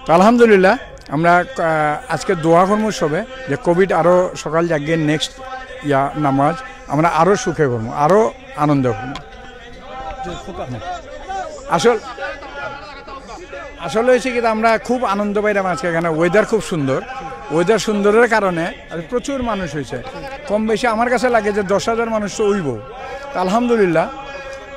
তো আলহামদুলিল্লাহ, আমরা, আহ, আজকে দোয়া করমু সবে যে COVID আরো সকাল জাগিয়ে next ইয়া নামাজ আমরা আরো সুখে করমু, আরো আনন্দে করমু। আসল-, আসলে অইছে কি, আমরা খুব আনন্দ পাইরাম আজকে ইখানো, weather খুব সুন্দর, weather সুন্দরের কারণে আর প্রচুর মানুষ অইছে। কম বেশি আমার কাছে লাগে যে দশ হাজার মানুষ তো অইবো। তো আলহামদুলিল্লাহ,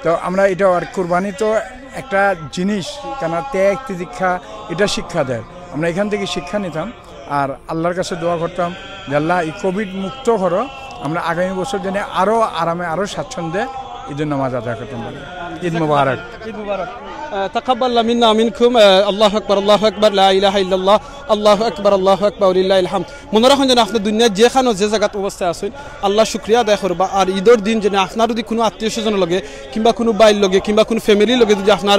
তো আমরা ইটা আর কুরবানি তো একটা জিনিস, কারণ ত্যাগ তিতিক্ষা ইটা শিক্ষা দেয়। আমরা ইখান থাকি শিক্ষা নিতাম, আর আল্লার কাছে দোয়া করতাম যে, "আল্লাহ, ই COVID মুক্ত করো, আমরা আগামী বছর যেন আরো আরামে, আরো স্বাচ্ছন্দ্যে ঈদের নামাজ আদায় করতাম পারি।" ঈদ মোবারক। ঈদ মুবারক। আহ, তাকাব্বাল মিন্না ওয়া মিনকুম। আহ, আল্লাহু আকবার, আল্লাহু আকবার, লা ইলাহা ইল্লাল্লাহ, আল্লাহু আকবার, আল্লাহু আকবার, ওয়ালিল্লাহিল হামদ। মনো রাখইন যেন আপনে দুনিয়ার যেখানো যে জাগাত অবস্থায় আছইন, আল্লার শুকরিয়া আদায় করবা। আর ঈদর দিন যেন আপনার যদি কুনু আত্মীয় স্বজনর লগে কিংবা কুনু ভাইর লগে কিংবা কুনু family-র লগে যদি আপনার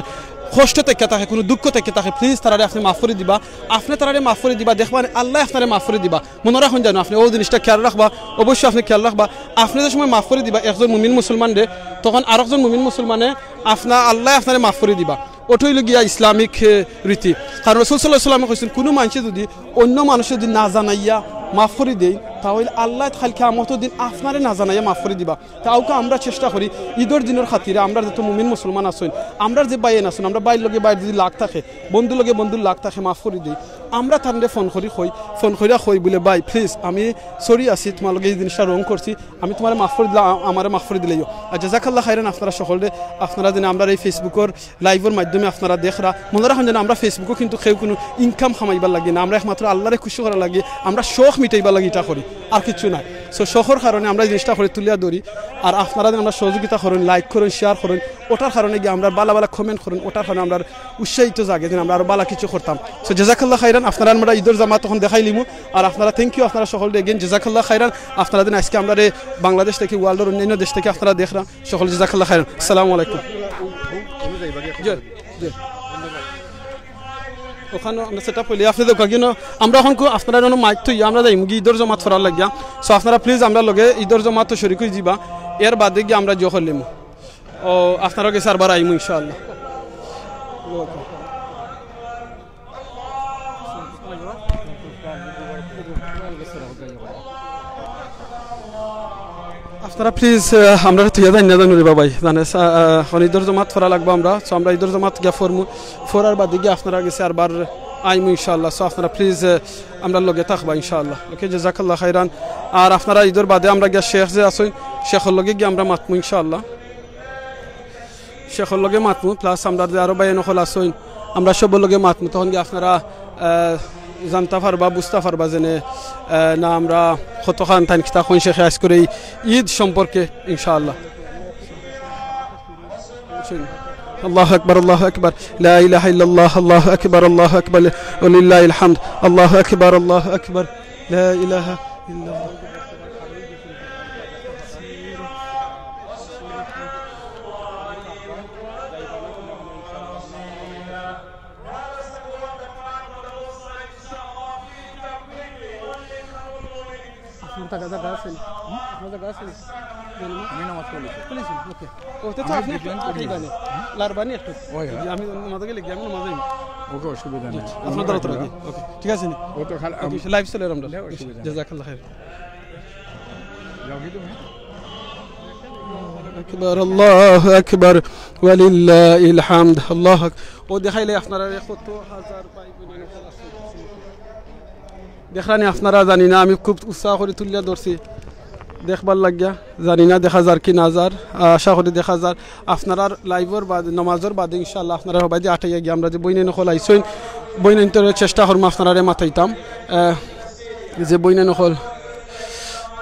কষ্ট থাকিয়া থাকে, কুনু দুঃখ থাকিয়া থাকে, please তারারে আপনে মাফ করি দিবা। আপনে তারারে মাফ করি দিবা, দেখবা নে আল্লায় আপনারে মাফ করি দিবা। মনো রাখইন যেন আপনে অউ জিনিসটা খেয়াল রাখবা, অবশ্যই আপনে খেয়াল রাখবা। আপনে যে সময় মাফ করি দিবা একজন মুমিন মুসলমানরে, তখন আরকজন মুমিন মুসলমানে আপনা, আল্লায় আপনারে মাফ করি দিবা। অটাউ অইলো গিয়া ইসলামিক, এ, রীতি। কারণ রাসুল সাল্লাল্লাহু আলাইহি ওয়াসাল্লামে কইছইন, কুনু মানষে যুদি অইন্য মানষরে যুদি না জানাইয়া মাফ করি দেইন, তা অইলে আল্লায় কাইল কিয়ামতর দিন আপনারে না জানাইয়া মাফ করি দিবা। তে আউক্কা আমরা চেষ্টা করি, ইদর দিনর খাতিরে আমরার যত মুমিন মুসলমান আছইন, আমরার যে ভাইয়াইন আছইন, আমরার ভাইর লগে ভাইর যুদি লাগ থাকে, বন্ধুর লগে বন্ধুর লাগ থাকে, মাফ করি দেই। আমরা তানরে ফোন করি কই, ফোন করিয়া কই বুলে, "ভাই, please, আমি sorry আছি, তুমার লগে ই জিনিসটা wrong করছি, আমি তুমারে মাফ করি দিলাম, আ-, আমারে মাফ করি দিলাইও।" আর জাযাকাল্লাহ খাইরান, আপনারা হকলরে, আপনারা যেন আমরার এই Facebook-র live-র মাধ্যমে আপনারা দেখরা, মনো রাখইন যেন আমরা Facebook-ও কিন্তু কেউ কুনু income কামাইবার লাগি না, আমরা একমাত্র আল্লারে খুশি করার লাগি, আমরা শখ মিটাইবার লাগি ইটা করি, আর কিচ্ছু নায়। So শখর কারণে আমরা ই জিনিসটা করি তুলিয়া ধরি, আর আপনারা যেন আমরারে সহযোগিতা করইন, like করইন, share করইন, অটার কারণে গিয়া আমরার ভালা ভালা comment করইন, অটার কারণে আমরার উৎসাহিত জাগে যেন আমরা আরো ভালা কিছু করতাম। So জাযাকাল্লাহ খাইরান, আপনারা আমরা ইদর জামাত অখন দেখাইলিমু, আর আপনারা thank you, আপনারা হকলরে again জাযাকাল্লাহ খাইরান, আপনারা যেন আইজকে আমরারে বাংলাদেশ থাকি world-র অইন্যান্য দেশ থাকি আপনারা দেখরা। হকলরে জাযাকাল্লাহ খাইরান। আসসালামু আলাইকুম। জি, জি। অখানো আমরা setup অইলে আপনে দেখউক্কা কিনো, আমরা অখন কো-, আপনারার অনো মাইক থইয়া আমরা যাইমুগি ইদর জমাত পড়ার লাগিয়া। So আপনারা please আমরার লগে ইদর জমাতো শরিক অইযিবা, এর বাদে গিয়া আমরা জিও করলিমু। ও, আপনারার গেছে আরবার আইমু ইনশাআল্লাহ। আপনারা please, আহ, আমরারে থইয়া যাইন না জানো রে বাবাই, জানেস, আহ, আহ, অখন ইদর জমাত পড়া লাগবো আমরা, so আমরা ইদর জমাত গিয়া পড়মু, পড়ার বাদে গিয়া আপনারার গেছে আরবার আইমু ইনশাআল্লাহ। So আপনারা please, আহ, আমরার লগে থাকবা ইনশাআল্লাহ। Okay, জাযাকাল্লাহ খাইরান। আর আপনারা ইদর বাদে আমরা গিয়া শেখ যে আছইন, শেখর লগে গিয়া আমরা মাতমু ইনশাআল্লাহ। শেখর লগে মাতমু, plus আমরার যে আরো ভাইয়াইন অকল আছইন, আমরা সবর লগে মাতমু। তখন গিয়া আপনারা, আহ, জানতা পারবা, বুঝতা পারবা যেনে, আহ, না আমরা কতখান তাইন কিতা কইন শেখে আইজ করি ইদ সম্পর্কে ইনশাআল্লাহ। আল্লাহু আকবার, আল্লাহু আকবার, লা ইলাহা ইল্লাল্লাহ, আল্লাহু আকবার, আল্লাহু আকবার, ওয়ালিল্লাহিল হামদ, আল্লাহু আকবার, আল্লাহু আকবার, লা ইলাহা ইল্লাল্লাহ। আপনার জাগা, জাগা আছে নি? আপনার জাগা আছে নি? আমি নামাজ পড়ি। পড়িছেন? Okay। ও, তো, তো আমি আপনি বিজ্ঞান পড়ি। আপনি জানেন। লারবানি একটু। ওই, হ্যাঁ। আমি নামাজে গেলে কি আমি নামাজে যাই। Okay, অসুবিধা নেই। আপনার দরকার কি? Okay, ঠিক আছে নি? ও তো খালি okay, live চলে আমরা। না, অসুবিধা নেই। জাযাকাল্লাহ খাইর। যাও কি তুমি? আকবার, আল্লাহু আকবার, ওয়ালিল্লাহিল হামদ, আল্লাহু আক-, ও দেখাইলে আপনারা কত হাজার ভাই বোন আছে। দেখরানি আপনারা জানি না, আমি খুব উৎসাহ করি তুলিয়া ধরছি দেখবার লাগিয়া, জানি না দেখা যার কি না যার, আশা করি দেখা যার। আপনারার live-র বাদে, নমাজর বাদে ইনশাআল্লাহ আপনারা সবাই যে আটাইয়া গিয়া আমরা যে বইনাইন অকল আইছইন, বইনাইন্তরে চেষ্টা করমু আপনারারে মাতাইতাম, আহ, যে বইনাইন অকল,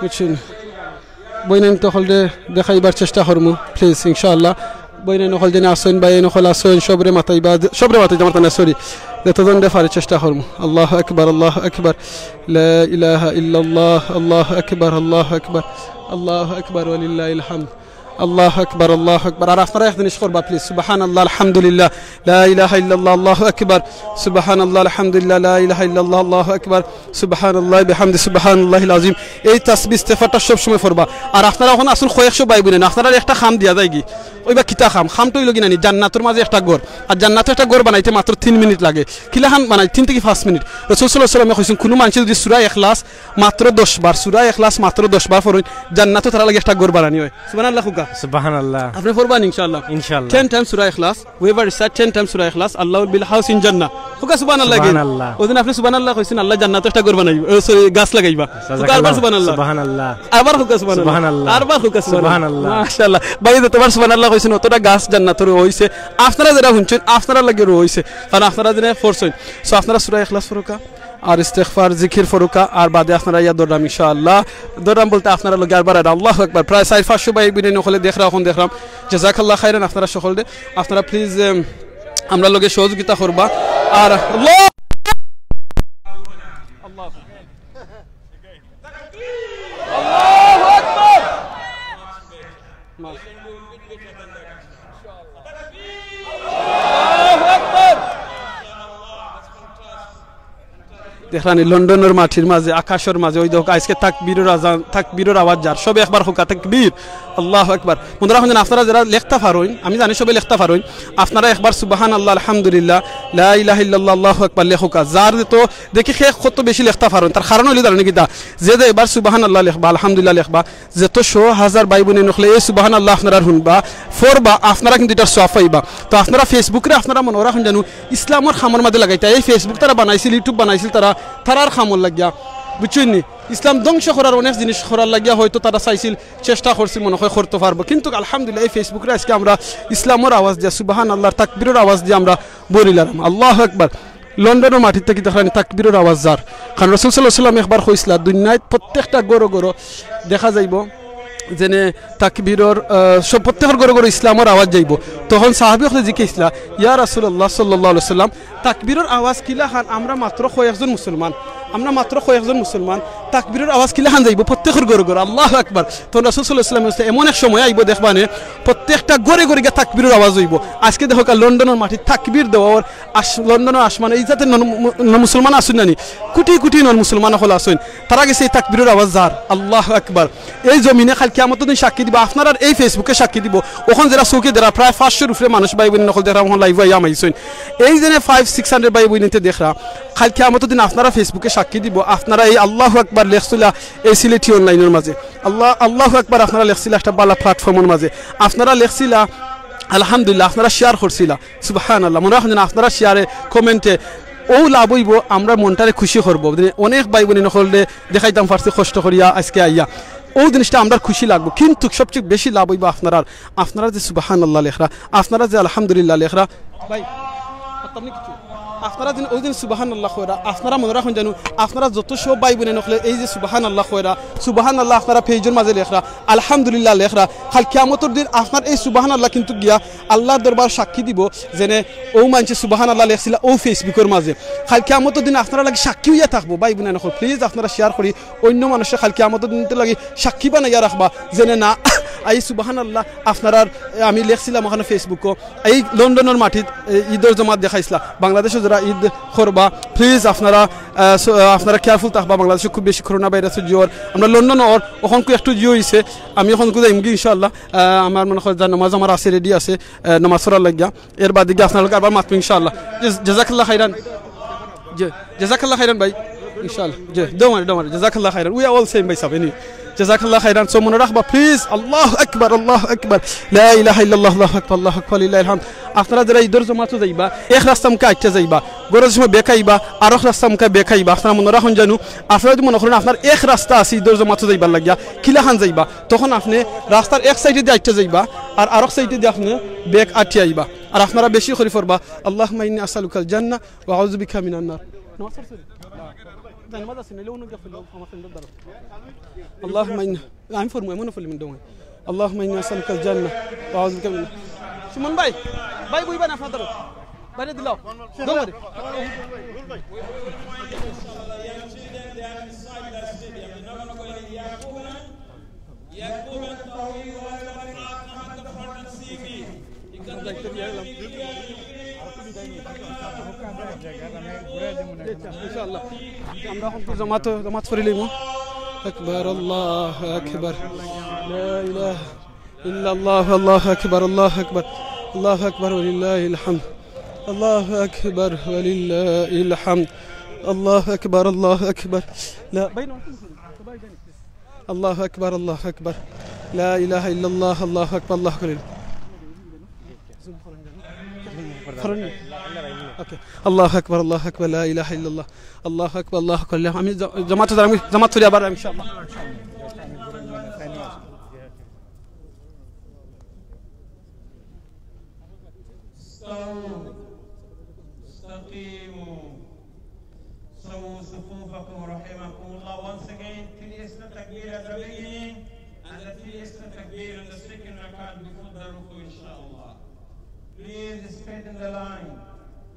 বুঝছইন? বইনাইন অকলরে দেখাইবার চেষ্টা করমু, please, ইনশাআল্লাহ। বইনাইন অকল যেনে আছইন, ভাইয়াইন অকল আছইন, সবরে মাতাইবা, সবরে মাতাইতাম পারতাম না, sorry। যতজনরে পারি চেষ্টা করমু। আল্লাহু আকবার, আল্লাহু আকবার। লা ইলাহা ইল্লাল্লাহ, আল্লাহু আকবার, আল্লাহু আকবার। আল্লাহু আকবার, ওয়ালিল্লাহিল হামদ। আল্লাহু আকবার, আল্লাহু আকবার। আর আপনারা এক জিনিস করবা, please। সুবহানাল্লাহ, আলহামদুলিল্লাহ, লা ইলাহা ইল্লাল্লাহ, আল্লাহু আকবার। সুবহানাল্লাহ, আলহামদুলিল্লাহ, লা ইলাহা ইল্লাল্লাহ, আল্লাহু আকবার। সুবহানাল্লাহি বিহামদি, সুবহানাল্লাহিল আযীম। এই তাসবিহ ইস্তেগফারটা সব সময় পড়বা। আর আপনারা অখন আছইন কয়েকশো ভাই বোন, আপনারারে একটা কাম দিয়া যাইগি। অইবা কিতা কাম? কামটা অইলো কিতা জানি, জান্নাতর মাঝে একটা ঘর। আর জান্নাতো একটা ঘর বানাইতে মাত্র তিন মিনিট লাগে। কিলাখান বানাই? তিন থাকি পাঁচ মিনিট। রাসুল সাল্লাল্লাহু আলাইহি ওয়াসাল্লামে কইছইন, কুনু মানষে যুদি সূরা ইখলাস মাত্র দশ বার, সূরা ইখলাস মাত্র দশ বার পড়ইন, জান্নাতো তারার লাগি একটা ঘর বানানি অয়। সুবহানাল্লাহ কউক্কা। সুবহানাল্লাহ। আপনে পড়বা নি ইনশাআল্লাহ? ইনশাআল্লাহ। Ten times Surah Ikhlas. Whoever recite ten times Surah Ikhlas, Allah will build house in Jannah. কউক্কা সুবহানাল্লাহ। সুবহানাল্লাহ। ওই দিন আপনে সুবহানাল্লাহ কইছইন, আল্লায় জান্নাতো একটা ঘর বানাইবা, ও, sorry, গাছ লাগাইবা। কউক্কা আরবার সুবহানাল্লাহ। সুবহানাল্লাহ। আরবার কউক্কা সুবহানাল্লাহ। সুবহানাল্লাহ। আরবার কউক্কা সুবহানাল্লাহ। সুবহানাল্লাহ। মাশাআল্লাহ। ভাই, যতবার সুবহানাল্লাহ কইছইন, অতটা গাছ জান্নাতর অইছে। আপনারা যেরা হুনছইন, আপনারার লাগিও অইছে। কারণ আপনারা যেরা পড়ছইন। So, আপনারা সূরা ইখলাস পড়উক্কা। আর ইস্তেগফার, জিকির পড়উক্কা, আর বাদে আপনারা ইয়া ধররাম ইনশাআল্লাহ। ধররাম বলতে আপনারার লগে আরবার আর আল্লাহু আকবার। প্রায় চাইর পাঁচশো ভাই বোন অকলে দেখরা, অখন দেখরাম। জাযাকাল্লাহ খাইরান, আপনারা হকলে, আপনারা please, এম, আমরার লগে সহযোগিতা করবা। আর আল্লাহ, আল্লাহু আকবার। দেখরানি লন্ডনর মাটির মাঝে, আকাশর মাঝে, ওই দেখো আজকে তাকবীরর আজান, তাকবীরর আওয়াজ যার। সবে একবার কউক্কা তাকবীর, আল্লাহু আকবার। বন্ধুরা, অখন আপনারা যেরা লেখতা পারইন, আমি জানি সবে লেখতা পারইন, আপনারা একবার সুবহানাল্লাহ, আলহামদুলিল্লাহ, লা ইলাহা ইল্লাল্লাহ, আল্লাহু আকবার লেখউক্কা। যার তো দেখি হে কত বেশি লেখতা পারইন, তার কারণ অইলো জানইন নি কিতা? যে যে এবার সুবহানাল্লাহ লেখবা, আলহামদুলিল্লাহ লেখবা, যত শো হাজার ভাই বইন অকলে এই সুবহানাল্লাহ আপনারা হুনবা, পড়বা, আপনারা কিন্তু ইটার সওয়াব পাইবা। তো আপনারা Facebook-রে আপনারা মনো রাখইন জানু ইসলামর কামর মাঝে লাগাইতা। এই Facebook তারা বানাইছিল, YouTube বানাইছিল তারা, তারার কামর লাগিয়া, বুঝছইন নি? ইসলাম ধ্বংস করার অনেক জিনিস করার লাগিয়া হয়তো তারা চাইছিল, চেষ্টা করছিল, মনে হয় করতো পারবো। কিন্তু আলহামদুলিল্লাহ, এই Facebook-রে আজকে আমরা ইসলামর আওয়াজ দিয়া, সুবহানাল্লাহর তাকবীরর আওয়াজ দিয়া আমরা ভরিলাইলাম। আল্লাহু আকবার। লন্ডনর মাটিত থাকি দেখরানি তাকবীরর আওয়াজ যার। কারণ রাসূল সাল্লাল্লাহু আলাইহি ওয়াসাল্লাম একবার কইছলা, দুনিয়াত প্রত্যেকটা ঘরো ঘরো দেখা যাইবো যেনে তাকবীরর, আহ, সব প্রত্যেকর ঘরো ঘরো ইসলামর আওয়াজ যাইবো। তখন সাহাবী অকলে জিকাইছলা, "ইয়া রাসূলুল্লাহ সাল্লাল্লাহু আলাইহি ওয়াসাল্লাম, তাকবীরর আওয়াজ কিলাখান? আমরা মাত্র কয়েকজন মুসলমান, আমরা মাত্র কয়েকজন মুসলমান, তাকবীরর আওয়াজ কিলাখান যাইবো প্রত্যেকর ঘরো ঘরো?" আল্লাহু আকবার। তখন রাসূল সাল্লাল্লাহু আলাইহি ওয়াসাল্লাম কইছলা, "এমন এক সময় আইবো দেখবানে প্রত্যেকটা ঘরো ঘরো গিয়া তাকবীরর আওয়াজ অইবো।" আজকে দেখউক্কা লন্ডনর মাটিত তাকবীর দেওয়া অর আস-, লন্ডনর আসমানে এই জাতে নন-, নন-মুসলমান আছইন না নি, কোটি কোটি নন-মুসলমান অকল আছইন, তারা গেছে এই তাকবীরর আওয়াজ যার। আল্লাহু আকবার। এই জমিনে কাইল কিয়ামতর দিন সাক্ষী দিবো, আপনারার এই Facebook-এ সাক্ষী দিবো। অখন যেরা চউখে দেখরা প্রায় পাঁচশোর উপরে মানুষ ভাই বইন অকল দেখরা অখন live-ও আইয়া হামাইছইন। এই যেনে five six hundred ভাই বইন ইতে দেখরা, কাইল কিয়ামতর দিন আপনারা Facebook-এ সাক্ষী দিবো, আপনারা এই আল্লাহু আকবার লেখছিলা এই সিলেটি online-অর মাঝে, আল্লাহ, আল্লাহু আকবার আপনারা লেখছিলা একটা ভালা platform-অর মাঝে, আপনারা লেখছিলা আলহামদুলিল্লাহ, আপনারা share করছিলা। সুবহানাল্লাহ। মনো রাখইন যেন আপনারা share-এ, comment-এ, অউ লাভ অইবো, আমরার মনটারে খুশি করবো। মানে, অনেক ভাই বইন অকলরে দেখাইতাম পারছি কষ্ট করিয়া আজকে আইয়া। অউ জিনিসটা আমরার খুশি লাগবো, কিন্তু সবচেয়ে বেশি লাভ অইবো আপনারার, আপনারা যে সুবহানাল্লাহ লেখরা, আপনারা যে আলহামদুলিল্লাহ লেখরা, ভাই, করতাম নি কিছু? আপনারা যেন অউ দিন সুবহানাল্লাহ কইরা, আপনারা মনো রাখইন জানু, আপনারা যত সব ভাই বইন অকলে এই যে সুবহানাল্লাহ কইরা, সুবহানাল্লাহ আপনারা page-অর মাঝে লেখরা, আলহামদুলিল্লাহ লেখরা, কাইল কিয়ামতর দিন আপনার এই সুবহানাল্লাহ কিন্তু গিয়া আল্লাহর দরবার সাক্ষী দিবো, যেনে অউ মানষে সুবহানাল্লাহ লেখছিলা অউ Facebook-অর মাঝে। কাইল কিয়ামতর দিন আপনারার লাগি সাক্ষী অইয়া থাকবো। ভাই বইন অকল, please আপনারা share করি অইন্য মানুষরে কাইল কিয়ামতর দিন লাগি সাক্ষী বানাইয়া রাখবা, যেনে না, এই সুবহানাল্লাহ আপনারার, এ, আমি লেখছিলাম অখানো Facebook-ও, এই লন্ডনর মাটিত, এ, ঈদর জমাত দেখাইছলা। বাংলাদেশো যেরা ঈদ করবা, please আপনারা, আহ, স-, আহ, আপনারা careful থাকবা। বাংলাদেশো খুব বেশি করোনা ভাইরাসর জ্বর। আমরা লন্ডনও অর, অখনকু একটু জ্বর অইছে। আমি অখনকু যাইমুগি ইনশাআল্লাহ। আহ, আমার মনো কয় যা নমাজ আমার আছে, ready আছে, আহ, নমাজ পড়ার লাগিয়া। এর বাদে গিয়া আপনার লগে আবার মাতমু ইনশাআল্লাহ। জে-, জাযাকাল্লাহ খাইরান। জে-, জাযাকাল্লাহ খাইরান ভাই। ইনশাআল্লাহ। J, don't worry, don't worry। জাযাকাল্লাহ খাইরান। We are all same ভাই সাব, anyway। জাযাকাল্লাহ খাইরান। So মনো রাখবা, please। আল্লাহু আকবার, আল্লাহু আকবার। লা ইলাহা ইল্লাল্লাহ, আল্লাহু আকবার, আল্লাহু আকবার, লিল্লাহিল হামদ। আপনারা যেরা ঈদর জমাতো যাইবা, এক রাস্তা মুখা আইট্টা যাইবা, ঘরো সময় back আইবা, আরক রাস্তা মুখা back আইবা। আপনারা মনো রাখইন জানু, আপনারা যদি মনো করইন আপনার এক রাস্তা আছে ঈদর জমাতো যাইবার লাগিয়া, কিলাখান যাইবা, তখন আপনে রাস্তার এক side-এ দি আইট্টা যাইবা, আর আরক side-এ দি আপনে back আটি আইবা। আর আপনারা বেশি করি পড়বা, "আল্লাহুম্মা ইন্নী আসআলুকাল জান্নাহ ওয়া আউযু বিকা মিনান নার।" নমাজ পড়ছইন? না, নমাজ আছে, নাইলে অন্য কেউ পড়লো, আমার friend-অর দ্বারা। আল্লাহুম্মা ইন্নী, আমি পড়মু, এমনও পড়লাম, don't worry। "আল্লাহুম্মা ইন্নী আসআলুকাল জান্নাহ ওয়া আউযু বিকা মিনান নার।" সুমন ভাই, ভাই বইবা না আপনার দ্বারা। বাইরে দিলাও। Don't worry। ইনশাআল্লাহ। আমরা অখন জমাত, জমাত পড়ি লইমু। আকবার, আল্লাহু আকবার। লা ইলাহা ইল্লাল্লাহ, আল্লাহু আকবার, আল্লাহু আকবার। আল্লাহু আকবার ওয়া লিল্লাহিল হামদ। আল্লাহু আকবার ওয়া লিল্লাহিল হামদ। আল্লাহু আকবার, আল্লাহু আকবার। লা আল্লাহু আকবার, আল্লাহু আকবার। লা ইলাহা ইল্লাল্লাহ, আল্লাহু আকবার, আল্লাহু আকবার। Okay। আল্লাহু আকবার, আল্লাহু আকবার, লা ইলাহা ইল্লাল্লাহ। আল্লাহু আকবার, আল্লাহু আকবার। আমি জ-, জমাত ধরে, আমি জমাত ধরে আবার ইনশাআল্লাহ। استووا، استقيموا، سووا صفوفكم رحمكم الله. Once again, three extra takbir at the beginning and the three extra takbir in the second rakat before the ruku, inshallah. Please straighten the line.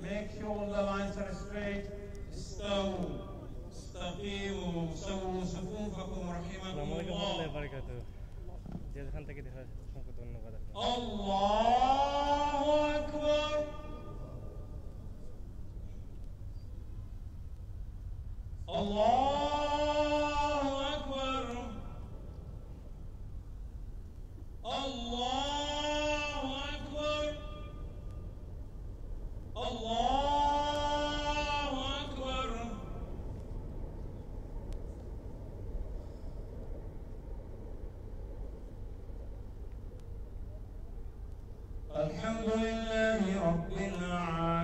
Make sure all the lines are straight. استووا، استقيموا، سووا صفوفكم رحمكم الله. যেখান থেকে দেখা অসংখ্য ধন্যবাদ আপনাকে। আল্লাহু আকবার। الله أكبر. الحمد لله رب العالمين.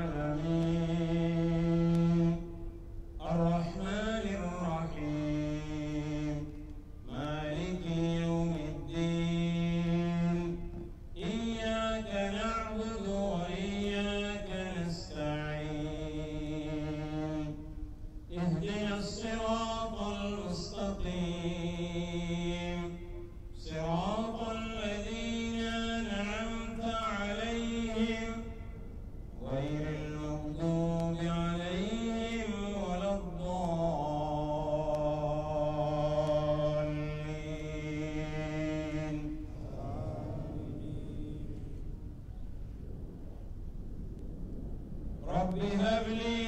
الرحمن الرحيم. مالك يوم الدين. إياك نعبد وإياك نستعين. اهدنا الصراط المستقيم. صراط الذين أنعمت عليهم غير المغضوب عليهم ولا الضالين. رب هب لي